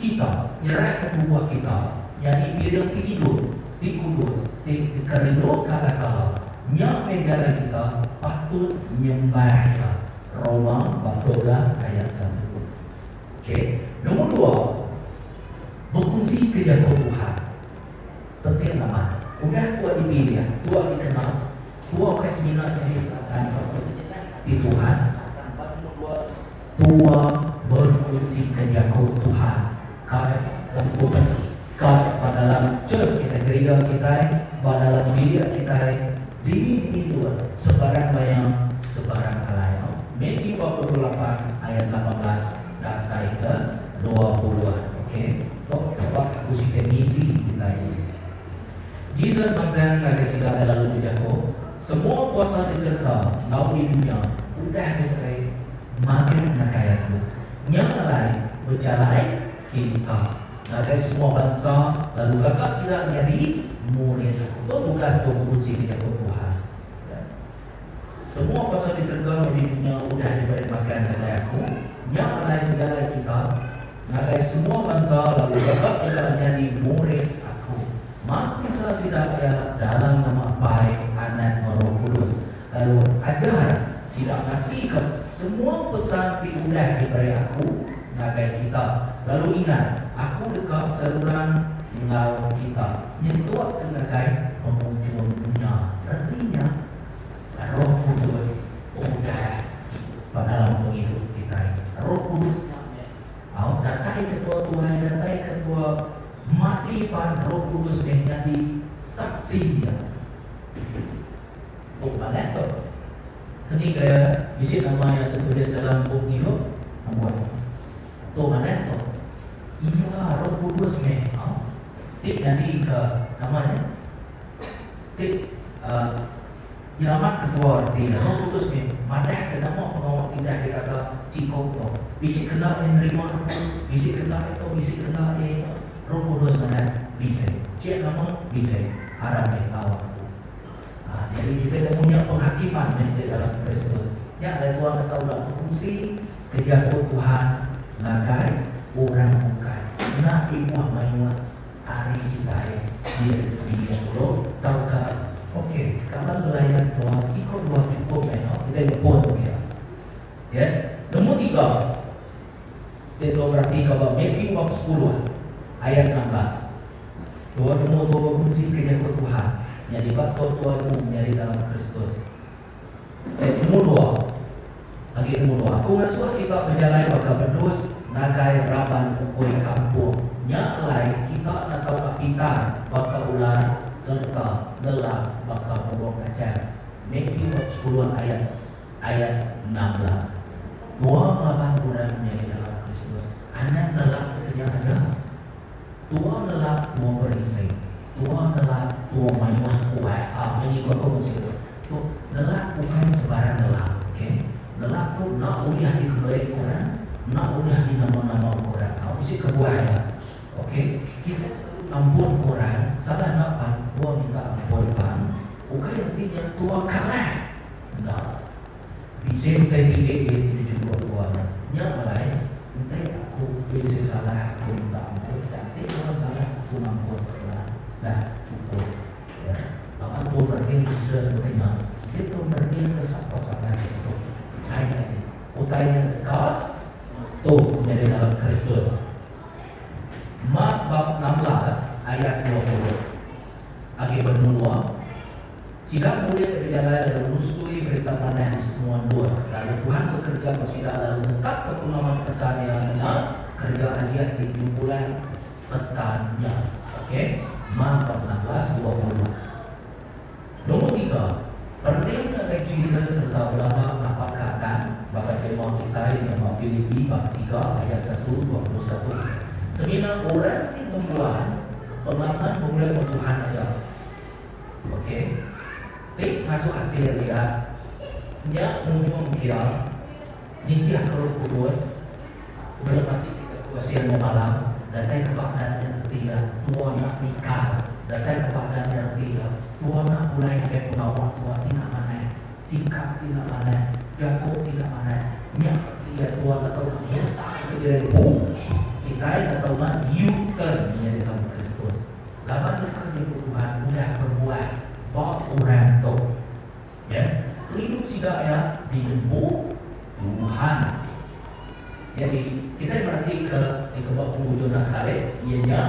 Speaker 2: kita nyerahka tubuh kita nyadi piring ti idup, ti kudus, ti dikerinduka Allah Taala. Nya meh jalai kita patut nyembah Iya. Roma bab 12 ayat satu. Ok. Nombor dua, bekunsi ke jaku Tuhan. Penting amat. Udah tua dipilih, tua dikena, tua ukai semina nyadi teladan tauka penyenang ati Tuhan, tua bekunsi ke jaku Tuhan ka empu ka ba dalam church kitai, gerija kitai, ba dalam bilik kitai, dini-dini endur, sebarang maya, sebarang alai. Matthew bab 28 ayat 18 datai ke 20. Ok. Tu ba aku siti misi kitai. Jesus mansang ngagai sida iya lalu bejaku, Semua kuasa di serega enggau di dunya udah diberi magang ngagai aku. Nya alai, bejalai kita ngagai semua bansa lalu gaga sida nyadi murid aku. Tu tugas bekunsi ke jaku Tuhan. Semua kuasa di serega enggau di dunya udah diberi magang ngagai aku. Nya alai bejalai kita ngagai semua bansa lalu gaga sida nyadi murid aku. Maptisa sida iya dalam nama Apai, Anak enggau Roh Kudus, lalu ajar sida ngasika semua pesan ti udah diberi aku ngagai kita. Lalu ingat, aku deka seruran enggau kita nyentuk ke ngagai pengujung dunya. Reti nya, Roh Kudus udah ba dalam pengidup kitai. Roh Kudus nya meh au datai ke tua tuai, datai ke tua mati pan Roh Kudus meh nyadi saksi iya. Tu manah tu. Keni gaya bisi nama iya tetulis dalam bup pengidup? Amboi. Tu manah tu. Iya Roh Kudus meh au ti nyadi ke nama nya? Ti nyelamat ketua reti iya, Roh Kudus meh madahka nama pengawa ti udah digaga siku tu. Bisi kena iya nerima aku, bisi kena iya tu, bisi kena iya nya. Roh Kudus madah, Bisi. Cik nama, bisi. Aram meh enggau aku. Ha, nyadi kitai nemu nya penghakiman meh ti dalam Kristus. Nya alai Tuhan enda tau enda bekunsi ke jaku Tuhan ngagai orang bukai. Enda ibuh mayuh. Ari kitai bilik sebilik dulu tauka ok kaban belayan tua siko dua chukup meh no kitai ngepun pia ya. Nombor tiga ti tua berati ka ba Matthew bab 10 ayat 16 tua nemu tua bekunsi ke jaku Tuhan nyadi ba tua tua nemu menyadi dalam Kristus. Eh nombor dua agi nombor dua aku ngasuh kita bejalai baka bedus ngagai raban ukui kampung. 16. Tua ngelaban orang menyadi dalam Kristus anang nelap ke nya aja. Tua nelap tua berisi. Tua nelap tua mayuh uai. Ah munyi ko aku mesti tu. Tu nelap ukai sebarang nelap. Okay. Nelap tu enda ulih dikemeli orang, enda ulih dinama-nama orang. Au bisi kebuah iya. Okay. Kitai selalu ngampun orang, salah enda pan tua minta ampun pan ukai reti nya tua kalah. Enda. Bisi utai tinggi iya ti dijuluk tua nya. Nya alai, enti aku bisi salah aku minta ampun tang enti nuan salah aku ngampun ke nuan. Dah chukup. Ya. Laban tua merening Jesus mega nya, dia tu merening ke sapa salah diatu. Utai nya ti. Utai nya deka tu nyadi dalam Kristus. Mark bab 16 ayat 20. Agi benung luang. Sida murid ke bejalai lalu nusui Berita Manah di semua endur, lalu Tuhan bekereja enggau sida lalu netapka pengamat pesan Iya ngena kereja ajih ti nyempulang pesan nya. Ok. Mark 16, 20. Nombor tiga, perening ngagai Jesus sereta belama napatka adan, baka tema kitai nya ba Filipi bab tiga ayat satu, 21. Semina orang ti ngembuan pengalaman begulai enggau Tuhan aja. Ok. Ti ngasuh ati liat nya ngujung kia nitih ke Roh Kudus belum ati kita ku siang enggau malam datai ke ba dan nya reti iya tua enda nikal datai ke ba dan nya reti iya tua enda pulai ngagai pengawa tua ti enda manah sikap ti enda manah jaku ti enda manah nya reti iya tua enda tau mutar ke diri empu kitai enda tau enda U-turn nyadi dalam Kristus. Laban leka jaku Tuhan udah bebuah ba orang tu. Ya, pengidup sida iya diempu Tuhan. Nyadi, kitai meratika dikeba pengujung naskah ri, iya nya,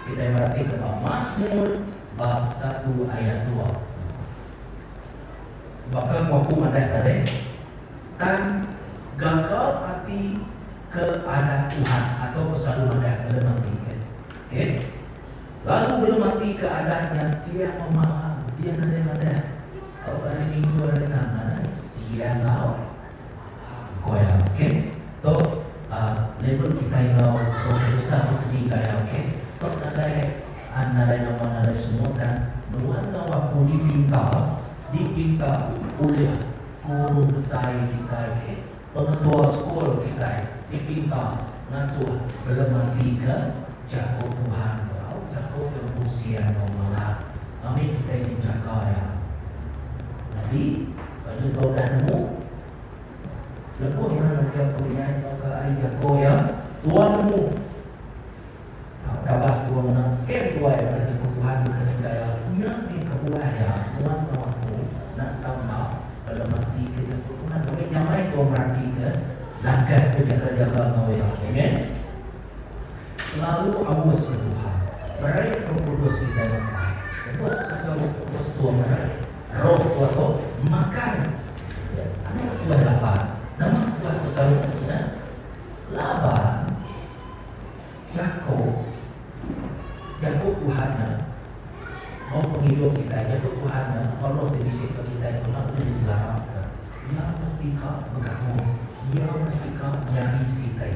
Speaker 2: kitai meratika ba Masmur bab satu ayat dua. Baka ku aku madah tadi, tang gaga ati ke adat Tuhan atau ku selalu madah belem ati ke. Okay. Lalu belum ati ke adat nya siang enggau malam dia nadai madah tauka hari minggu hari enam nadai siang enggau malam ko iya. Okay. Tu uhh level kitai enggau roh kudus lah tu keti ka iya okay. Tu nadai nadai nama nadai semua tang nuan enggau aku dipinta dipinta ulih guru besai kitai okay. Pengetua sekul kitai dipinta ngasuh belematika Jaku Tuhan enggau jaku ke empu siang enggau malam ngambi kitai dijaga iya. Nyadi, baju tau udah nemu, lebuh orang ngereja perunyai tauka ari jaku iya, tua nemu. Tau dabas tua ngena scam tuai ari jaku Tuhan ke sida iya nya mih kebuah iya nuan enggau aku enda tau enda belematika jaku Tuhan ngambi nyamai tua meratika langkah bejaga-jaga enggau iya. Amen. Selalu aus ke Tuhan. Meri Roh Kudus kitai makai. Lebuh ke Roh Kudus tua meri, roh tua tu makai. Anak suah lapar. Nama kebuah tu selalu nya? Laban Jaku, jaku Tuhan nya enggau pengidup kitai, jaku Tuhan nya enggau roh ti bisi ba kitai tu enda ulih diselaraka. Iya mesti ka begabung, iya mesti ka nyadi siti.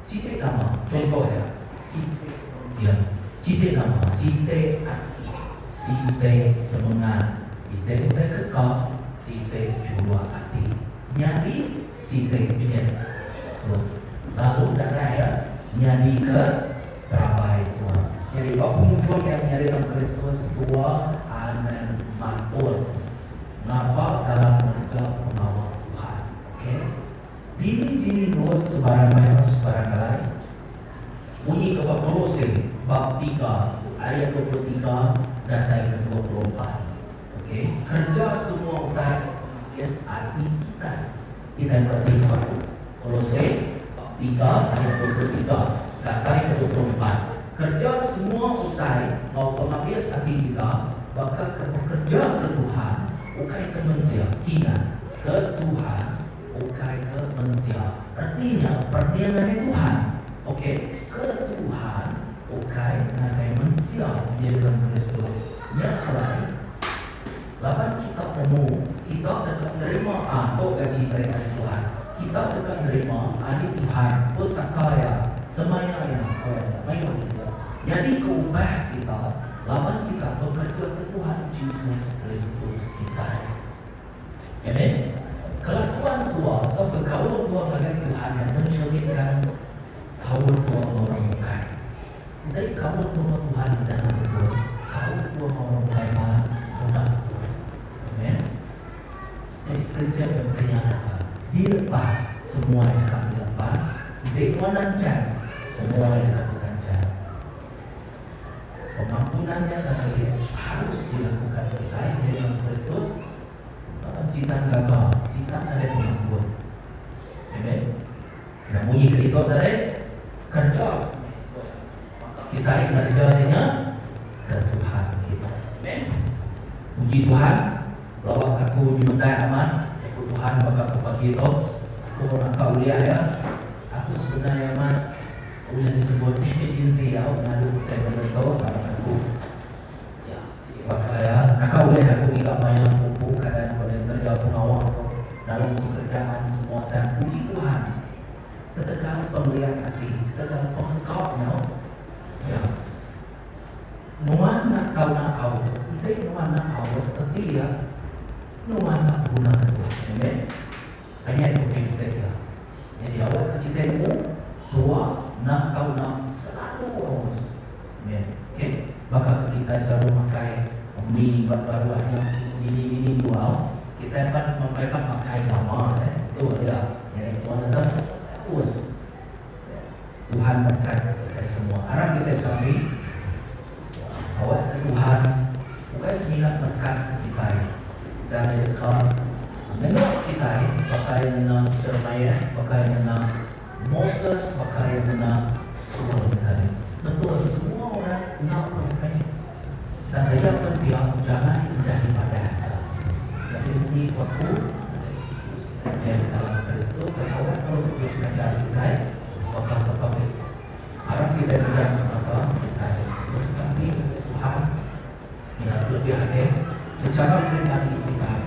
Speaker 2: Siti nama, chunto iya, siti runding, siti nama, siti ati, siti semengat, siti utai ke ka, siti juluk ati. Nyadi siti mih Kristus lalu darah iya nyadika terabai tua. Nyadi ba pengujung iya menyadi dalam Kristus tua anang mantul ngapa dalam ngereja pengawa Tuhan. Ok. Dini-dini endur sebarang maya sebarang alai. Munyi ke ba Kolose bab tiga ayat 23 datai ke 24. Ok. Kereja semua utai ba pengabis ati kitai. Kitai meratika baru Kolose bab tiga ayat 23 datai ke 24. Kereja semua utai enggau pengabis ati kita baka ke bekereja ke Tuhan, ukai ke mensia. Kingat, ke Tuhan, ukai ke mensia. Reti nya perening ngagai Tuhan. Ok, ke Tuhan, ukai ngagai mensia nyadi dalam Kristus. Nya alai, laban kita nemu, kita deka nerima a tu. Semaya iya, mayuh agi. Nyadi ke ubah kita laban kita bekereja ke Tuhan Jesus Kristus kitai. Amen. Kelakuan tua tauka kaul tua ngagai Tuhan nya mencerminkan kaul tua enggau orang bukai. Enti kaul tua enggau Tuhan udah enda betul, kaul tua enggau orang bukai pan enda betul. Amen. Jadi prinsip iya baka nya baka dilepas semua iya deka dilepas, enti nuan nanchang semua iya deka ditanchang. Pengampunan nya tadi harus dilakukan kitai dalam Kristus laban sitan gaga, sitan nadai pengampun. Amen. Nya munyi ke ditu tadi kerja kitai ngereja nya ke Tuhan kitai. Amen. Puji Tuhan. Lawa ke aku nyemetai amat jaku Tuhan baka ke pagi tu. Aku naka ulih iya. Aku sebenar iya amat ulih disebut emergency au ngadu utai pasal tu laban aku baka iya naka ulih aku ngiga maya pupu keadaan ku enda kereja pengawa tu dalam pekerjaan semua tang puji Tuhan ketegal pengeliat ati ketegal pengengka nyau iya. Nuan enda tau nak aus, enti nuan nak aus reti iya nuan enda beguna ke Tuhan. Amen. Anya itu ti kitai iya. Nyadi awak ke kitai nemu tua enda tau nak selalu aus. Amen. Okay. Baka ke kitai selalu makai mi ba baruh nya mini mini tu au. Kitai pan semampai ka makai lama eh. Tu iya. Nyadi tuan tetap aus. Tuhan merkat kitai semua. Aram kitai besampi awak ke Tuhan ukai semina merkat ke kitai tang iya deka ngena kitai baka iya ngena Jeremiah, baka iya ngena Moses, baka iya ngena Solomon tadi. Betul semua orang enda perfect tang taja pen pia jalai udah dipadahka. Tapi munyi ku aku Nyadi Kristus ke awak terus ulih ngajar kitai baka ke publik. Arap kitai meda baka kitai besampi ngagai Tuhan nya lebih agi sechara peribadi kitai.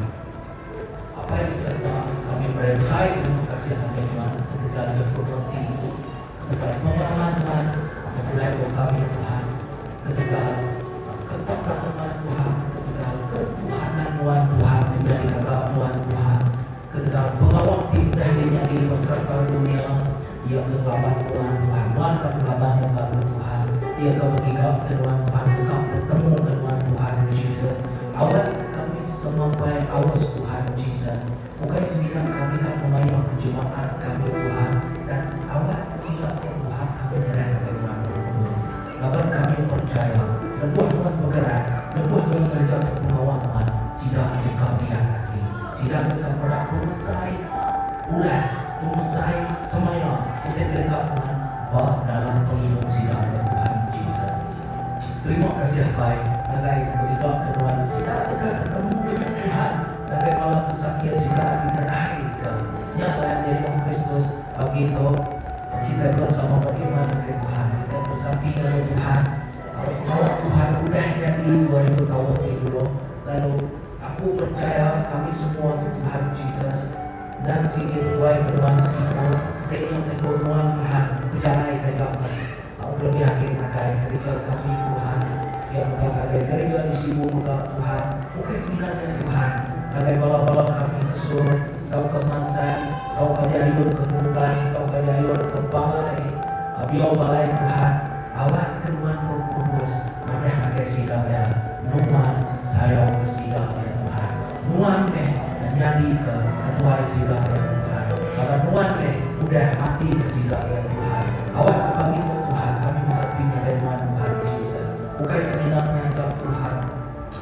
Speaker 2: Apai di serega, kami meri besai terima kasih ngagai Nuan ketegal jaku reti tu, ketegal pengalaman Nuan begulai enggau kami Tuhan, ketegal ketapka Nuan Tuhan, ketegal ketuhanan Nuan Tuhan udah digaga Nuan Tuhan. Ketegal pengawa ti udah dinyadi ba serata dunya, iya ke ngelaban Nuan Tuhan. Nuan ka belaban enggau kami Tuhan. Iya ke begiga ke Nuan Tuhan deka betemu ke Nuan Tuhan Jesus. Awak ke kami semampai aus Tuhan Jesus. Ukai semina kami ka ngemayuh ke jemaat kami Tuhan tang awak ke sida ke Tuhan kami nyerah ngagai Nuan Roh Kudus. Laban kami percaya lebuh Nuan begerak, lebuh Nuan ngereja ke pengawa Nuan, sida deka liat ati. Sida deka meda pemesai ulah, pemesai semaya utai ke deka Nuan ba dalam pengidup sida enggau Tuhan Jesus. Terima kasih Apai ngagai ke beriga ke Nuan sida deka tetemu dengan Tuhan ngagai bala ke sakit sida diterai ke. Nya alai menyadi orang Kristus pagi tu kitai bela sama beriman ngagai Tuhan. Kitai besampi ngagai Tuhan. Pengawa Tuhan udah nyadi 2000 taun ti dulu lalu Aku percaya kami semua tu Tuhan Jesus endang sigi betuai ke nuan siku enti nya meh ko nuan Tuhan bejalai ka nya meh au kelebih agi ngagai gerija kami Tuhan pia mega ngagai gerija di Sibu mega Tuhan ukai semina nya Tuhan ngagai bala bala kami ke sur tauka mansai tauka diayun ke Mumbai tauka diayun ke Balai Biau Balai Tuhan awak ke nuan Roh Kudus madah ngagai sida iya Nuan sayau ke sida iya Tuhan. Nuan meh nyadika ketuai sida iya Tuhan. Laban Nuan meh udah mati ke sida iya Tuhan. Awak ke pagi tu Tuhan kami besampi ngagai Nuan Tuhan Jesus. Ukai semina nyaga Tuhan.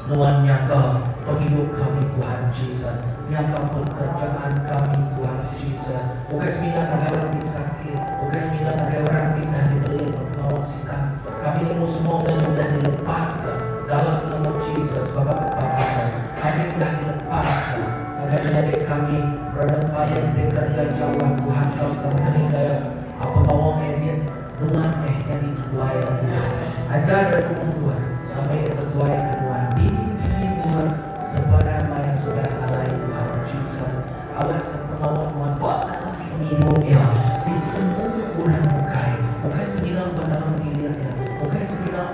Speaker 2: Nuan nyaga pengidup kami Tuhan Jesus. Nyaga pekerjaan kami Tuhan Jesus. Ukai semina ngagai orang ti sakit. Ukai semina ngagai orang ti dah dibeli ba pengawa sitan. Kami nemu semua utai nya udah dilepaska dalam nama Jesus baka ke pagi tu. Kami udah dilepaska ngagai menyadi kami Brother Payang ti kereja jauh Tuhan tauka bekeni gaya pengawa edit nuan meh nyadi ketuai ya Tuhan. Ajar Roh Kudus ngambi ketuai ke nuan dini-dini endur sebarang maya sebarang alai Tuhan Jesus. Awakka pengawa nuan ba dalam pengidup iya ditemu orang bukai. Bukai.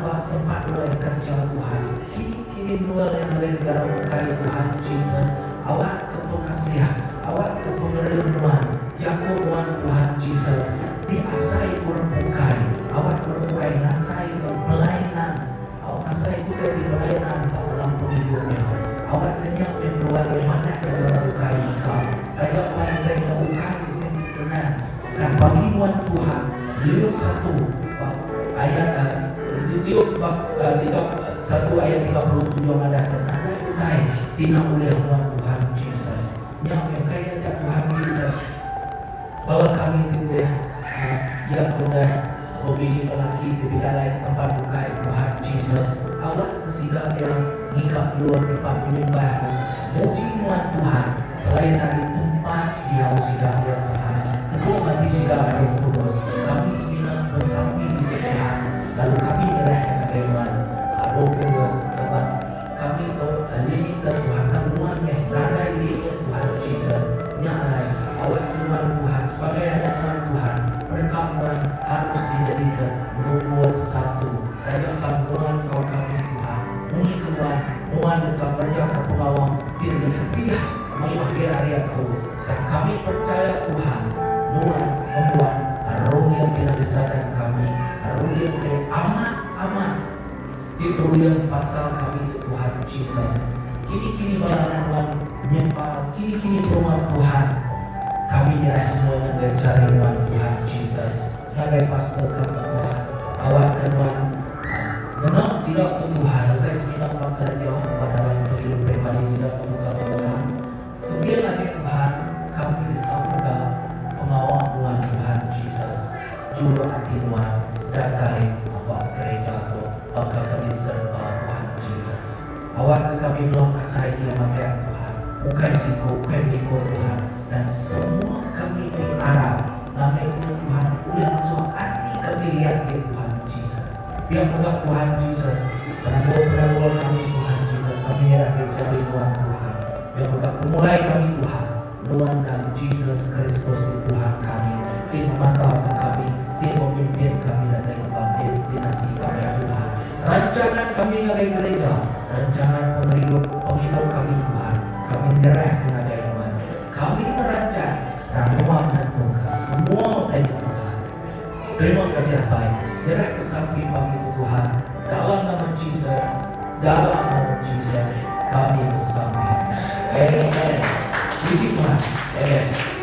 Speaker 2: ba tempat alai kerja Tuhan. Kini-kini menua lain ngagai negara bukai Tuhan Jesus. Awak ke pengasih, awak ke pengering nuan, jaku nuan Tuhan Jesus diasai orang bukai. Awak orang bukai ngasai ke belainan. Awak ngasai utai ti belainan ba dalam pengidup nya. Awak ke nya meh menua lain manah negara bukai mega. Taja pan utai nya ukai utai ti senang. Tang bagi nuan Tuhan, Liut satu bab ayat Liut bab tiga satu ayat 37 madahka nadai utai ti enda ulih nuan Tuhan Jesus. Nya meh ukai aja Tuhan Jesus. Bala kami ti udah iya ke udah bebini belaki ti bejalai ke tempat bukai Tuhan Jesus awak ke sida iya ngiga endur tempat menyembah muji nuan Tuhan selain ari tempat diau sida iya Tuhan tepung ati sida Roh Kudus kami semina besampi ditu Tuhan lalu kami nyerahka ngagai nuan Roh Kudus laban Kami tu limited Tuhan tang nuan meh nadai limit Tuhan Jesus. Nya alai awak ke nuan Tuhan sebagai anak nuan Tuhan peneka nuan harus dijadika nombor satu taja pan nuan enggau kami Tuhan munyi ke nuan nuan deka ngerejaka pengawa ti lebih mayuh agi ari aku tang kami percaya Tuhan nuan ngembuan runding ti enda disadang kami runding ti amat amat Ti berunding pasal kami tu Tuhan Jesus. Kini-kini bala anak nuan nyembah, kini-kini peruman Tuhan. Kami nyerah semua nya ngagai jari nuan Tuhan Jesus, ngagai pastor kami Tuhan. Awakka nuan ngena sida tu Tuhan, ukai semina ba kereja ba dalam pengidup peribadi sida tu mega Tuhan. Kebin agi Tuhan, kami deka meda pengawa nuan Tuhan Jesus. Juluk ati nuan datai ba gereja tu baka ke di serega Tuhan Jesus. Awakka kami bela asai iya magang Tuhan, ukai siku ukai beriku Tuhan dan semua kami ti arap ngambika Tuhan ulih ngasuh ati kami liat agi Tuhan Jesus. Pia mega Tuhan Jesus, penanggul-penanggul kami Tuhan Jesus kami nyerah agi jari nuan Tuhan. Pia mega pemulai kami Tuhan. Nuan dan Jesus Kristus ti Tuhan kami, ti ngematauka kami, ti memimpin kami datai ngemba destinasi kami Tuhan. Rancangan kami ngagai gereja, rancangan pengeridup pengidup kami Tuhan, kami nyerahka ngagai Nuan. Kami merancang tang Nuan nentuka semua utai nya Tuhan. Terima kasih Apai, nyerahka sampi pagi tu Tuhan, dalam nama Jesus, dalam nama Jesus kami besampi. Amen. Puji Tuhan. Amen.